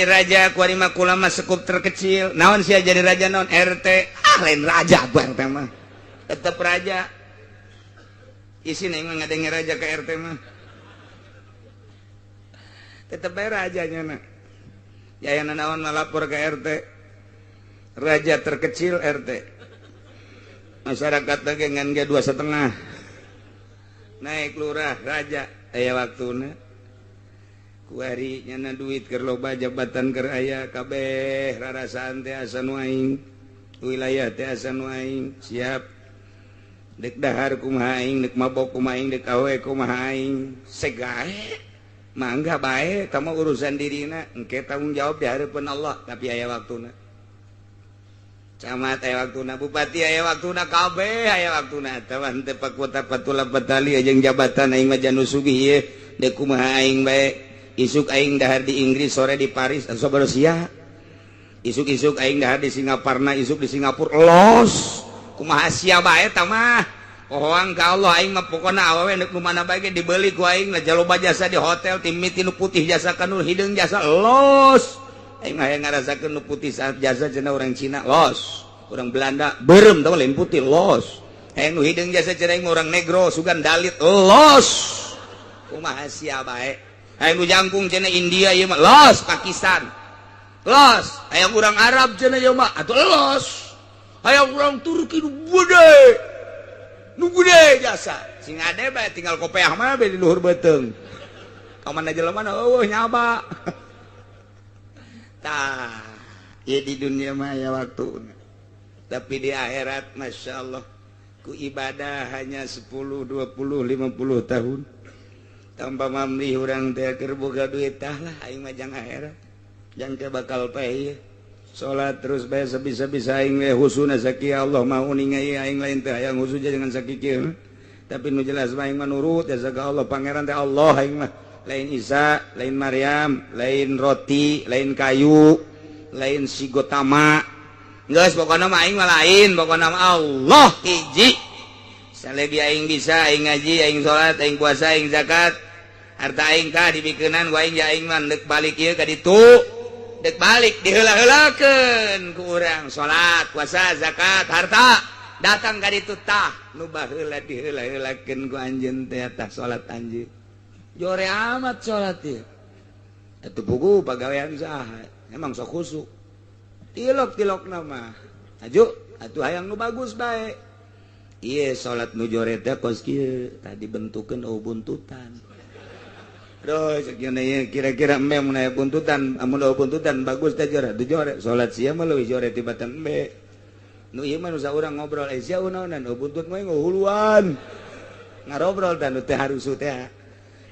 C: raja kuari mah kula mah sekup terkecil. Naon sia jadi raja, naon RT? Ah, lain raja gua RT mah, tetep raja. Isi mah ngadenge raja ke RT mah tetep bae rajanya na ya yang naon lapor ke RT. Raja terkecil RT, masyarakat lagi ngan ge 2,5, naik lurah raja. Aya waktuna kuari nyana duit keur loba, jabatan keur aya, kabeh rarasaan teh asa nu aing, wilayah teh asa nu aing. Siap dek dahar kumaha aing, dek mabok kumaha aing, dek awe kumaha aing, segae mangga bae. Kamu urusan dirina, engke tanggung jawab di hadapan Allah. Tapi aya waktuna camat, aya waktuna bupati, aya waktuna kabeh, aya waktuna. Tawan teu pakota patula patali jeung jabatan. Aing mah janu sugih ieu, dek kumaha aing bae. Isuk aing dahar di Inggris, sore di Paris, asa sia. Isuk-isuk aing dahar di Singaparna, isuk di Singapura, los kumaha sia bae. Tah mah Hoang ka Allah. Aing mah pokona awewe nek nu mana bae ge dibeli ku aing lah. Jaloba jasa di hotel, timiti nu putih jasa ka nu hideung jasa, los. Aing mah hayang ngarasakeun nu putih saat jasa cenah orang Cina, los. Orang Belanda beureum tah, lain putih, los. Hayang nu hideung jasa cenah aing orang negro, sugan dalit, los. Kumaha sia bae. Hayang nu jangkung cenah India ieu mah, los. Pakistan, los. Hayang urang Arab cenah ieu mah atuh, los. Hayang urang Turki nu gede, nu gede jasa sing ade bae, tinggal kopeah mah di luhur beuteung ka mana jelema na eueuh nyaba. Tah ieu di dunia mah ya waktu, tapi di akhirat Masya Allah, ku ibadah hanya 10, 20, 50 tahun tanpa mamlih urang teh keur boga duit. Tah lah, aing mah jang akhirat, jang ke bakal paeh. Salat terus bae sabisa-bisa aing we, husuna sakieu Allah mau uninga aing. Lain teh hayang husu jangan sakieu, tapi nu jelas mah aing mah nurut ya ka Allah. Pangeran teh Allah aing mah, lain Isa, lain Maryam, lain roti, lain kayu, lain si Gotama. Geus, pokona mah aing mah lain, pokona mah Allah hiji. Salagi aing bisa, aing ngaji, aing salat, aing puasa, aing zakat, harta aing tah dibikeunan ku aing ya. Aing mah deuk balik ieu ka ditu, dek balik diheula-heulakeun ku urang salat, puasa, zakat, harta, datang ka ditu tah nu baheula diheula-heulakeun ku anjeun teh. Tah salat anjeun jore amat, salat ieu atuh pugu pagawean saha emang sok khusuk tilok-tilok nama aju atuh hayang nu bagus bae. Ieu salat nu jore teh kos kieu tadi bentukeun, oh, buntutan. Kira-kira embe mun aya buntutan, amun eueuh buntutan bagus teh jore teu jore. Salat sia mah leuwih jore tibatan embe nu ieu mah. Nu saurang ngobrol, eh, sia unaonan? Oh, buntut mah ngahuluan ngarobrol. Tah, nu teh harusu teh,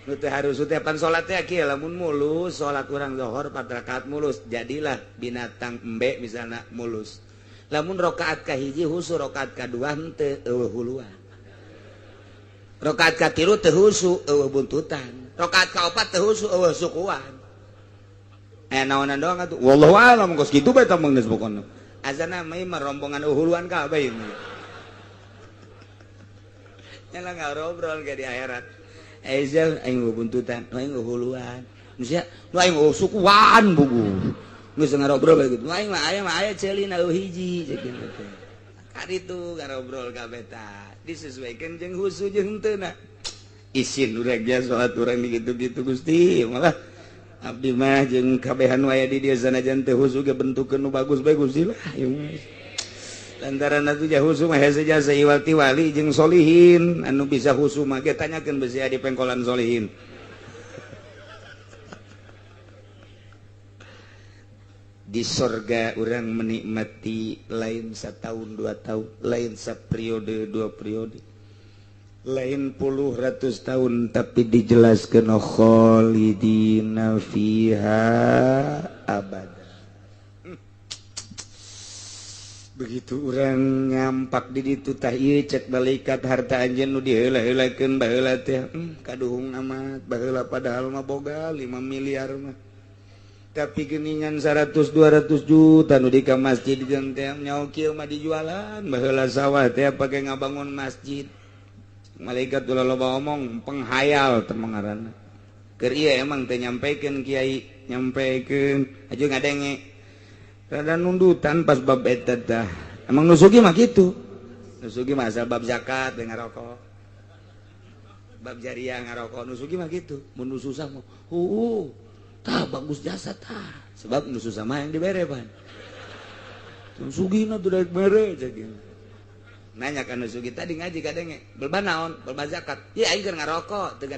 C: nu teh harusu teh pan salat teh kieu. Lamun mulus salat urang zuhur 4 rakaat mulus, jadilah binatang embe misalna mulus. Lamun rakaat kahiji husu, rakaat kadua henteu, eueuh huluan. Rakaat katilu teu husu, eueuh buntutan. Rakaat kaopat teu husu, eueuh sukuan. Eh, naonan doang atuh, wallahu alam. Kos kitu bae tah geus pokona azana mah mah rombongan huluan kabeh ieu nyala ngobrol ke di akhirat. Eh, aing buntutan, aing huluan, sia nu aing sukuan bugu geus ngarobrol bae gitu. Aing mah aya mah aya ceulina hiji cek teh. Karitu ngarobrol kabeh tah disesuaikan jeung husu jeung henteu na. Isin urang ge salat urang gitu-gitu Gusti malah abdi mah jeung kabehan wae di dieu sanajan teu husu ge bentukeun nu bagus bae Gusti lah ieu mah. Lantaran atuh jah husu mah hese jasa iwal ti wali jeung solihin anu bisa husu mah ge tanyakeun besi di pengkolan solihin. Di sorga orang menikmati lain setahun 2 tahun, lain saperiode 2 periode, lain puluh ratus tahun, tapi dijelaskan khalidina fiha abada. Begitu orang nyampak di ditu tah ieu cek malaikat harta anjeun nu diheula-heulakeun baheula teh kaduhung amat baheula padahal mah boga 5 miliar mah. Tapi geningan 100-200 juta nu di ka masjid jeung teh nyaho kieu mah dijualan baheula sawah teh pake ngabangun masjid. Malaikat ulah loba omong penghayal teh ngaranna. Keur ieu emang teh nyampekeun kiai, nyampekeun aju ngadenge. Rada nundutan pas bab eta tah. Emang nu sugih mah kitu. Nu sugih mah asal bab zakat teh ngarokok. Bab jariah ngarokok nu sugih mah kitu. Mun nu susah mah heueuh. Tah bagus jasa tah sebab nu susah mah yang dibere pan sugihna teu daek mere cek nanya ka nu sugih tadi ngaji kadenge belba naon belba zakat ieu aing keur ngarokok teu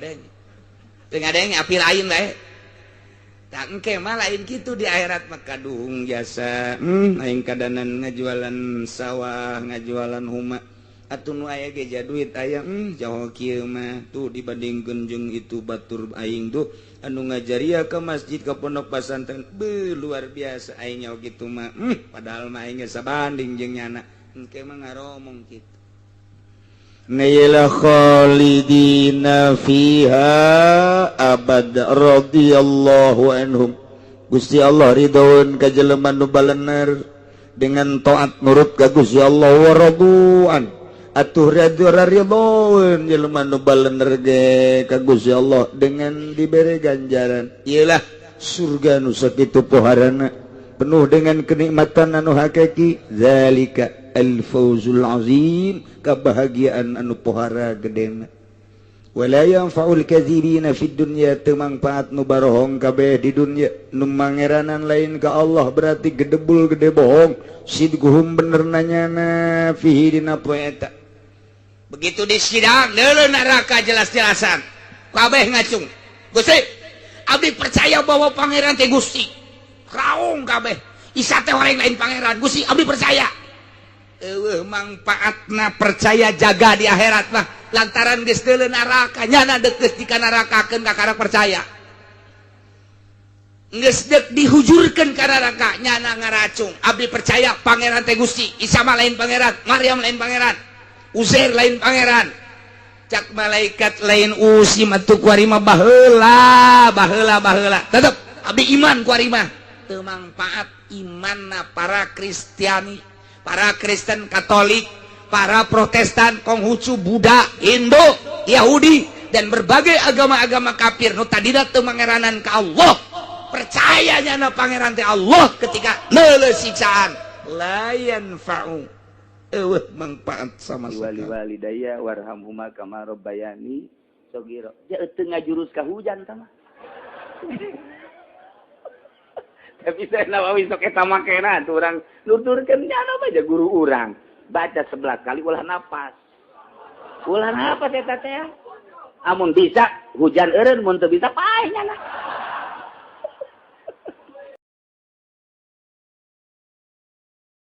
C: ngadenge api lain bae tah engke mah lain kitu di akhirat mah kaduhung jasa aing kadanan ngajualan sawah ngajualan huma atuh nu aya ge duit aya jauh kieu mah tuh dibandingkeun jeung itu batur aing tuh anu ngajaria ke masjid ke pondok pesantren be luar biasa aing nyaho kitu mah padahal mah aing geus sabanding jeung nyana engke mah ngaromong kitu naila khalidina fiha abad radhiyallahu anhum. Gusti Allah ridhoeun ka jelema nu balener dengan taat nurut ka Gusti Allah wa raduan atuh ridhoeun jelema nu balener ge ka Gusti Allah dengan dibere ganjaran. Iyalah surga nu sakitu poharana penuh dengan kenikmatan anu hakiki. Zalika al-fawzul azim, kebahagiaan anu pohara gedena. Wala yanfa'ul kadzibina fid dunya, teu mangfaat nu barohong kabeh di dunya nu mangeranan lain ka Allah berarti gedebul gede bohong sidguhum bener nanyana fihi dina poe eta. Begitu di sidang deuleu neraka jelas-jelasan kabeh ngacung Gusti abdi percaya bahwa pangeran teh Gusti raung kabeh Isa teh orang lain pangeran Gusti abdi percaya. Eueuh mangfaatna percaya jaga di akhirat mah lantaran geus deuleu neraka nyana deukeut di ka nerakakeun kakara percaya geus deuk dihujurkeun ka neraka nyana ngaracung abdi percaya pangeran teh Gusti Isa mah lain pangeran Maryam lain pangeran Uzair lain pangeran cak malaikat lain usi mah kuari mah baheula baheula baheula tetep abdi iman kuari mah teu mangfaat imanna para Kristiani para Kristen Katolik para Protestan Konghucu Buddha Hindu Yahudi dan berbagai agama-agama kafir nu tadina teu mangeranan ka Allah percaya nyana pangeran teh Allah ketika neuleuh siksaan la yanfa'u eueuh manfaat sama sekali.
B: Wali walidayya warhamhuma kama rabbayani saghira. Ja teu ngajurus ka hujan tah mah. Tapi saya Nawawi sok eta makena tuh urang nuturkeun nyana mah ja guru urang. Baca 11 kali ulah napas. Ulah napas eta teh. Amun bisa hujan eureun, mun teu bisa paeh nyana.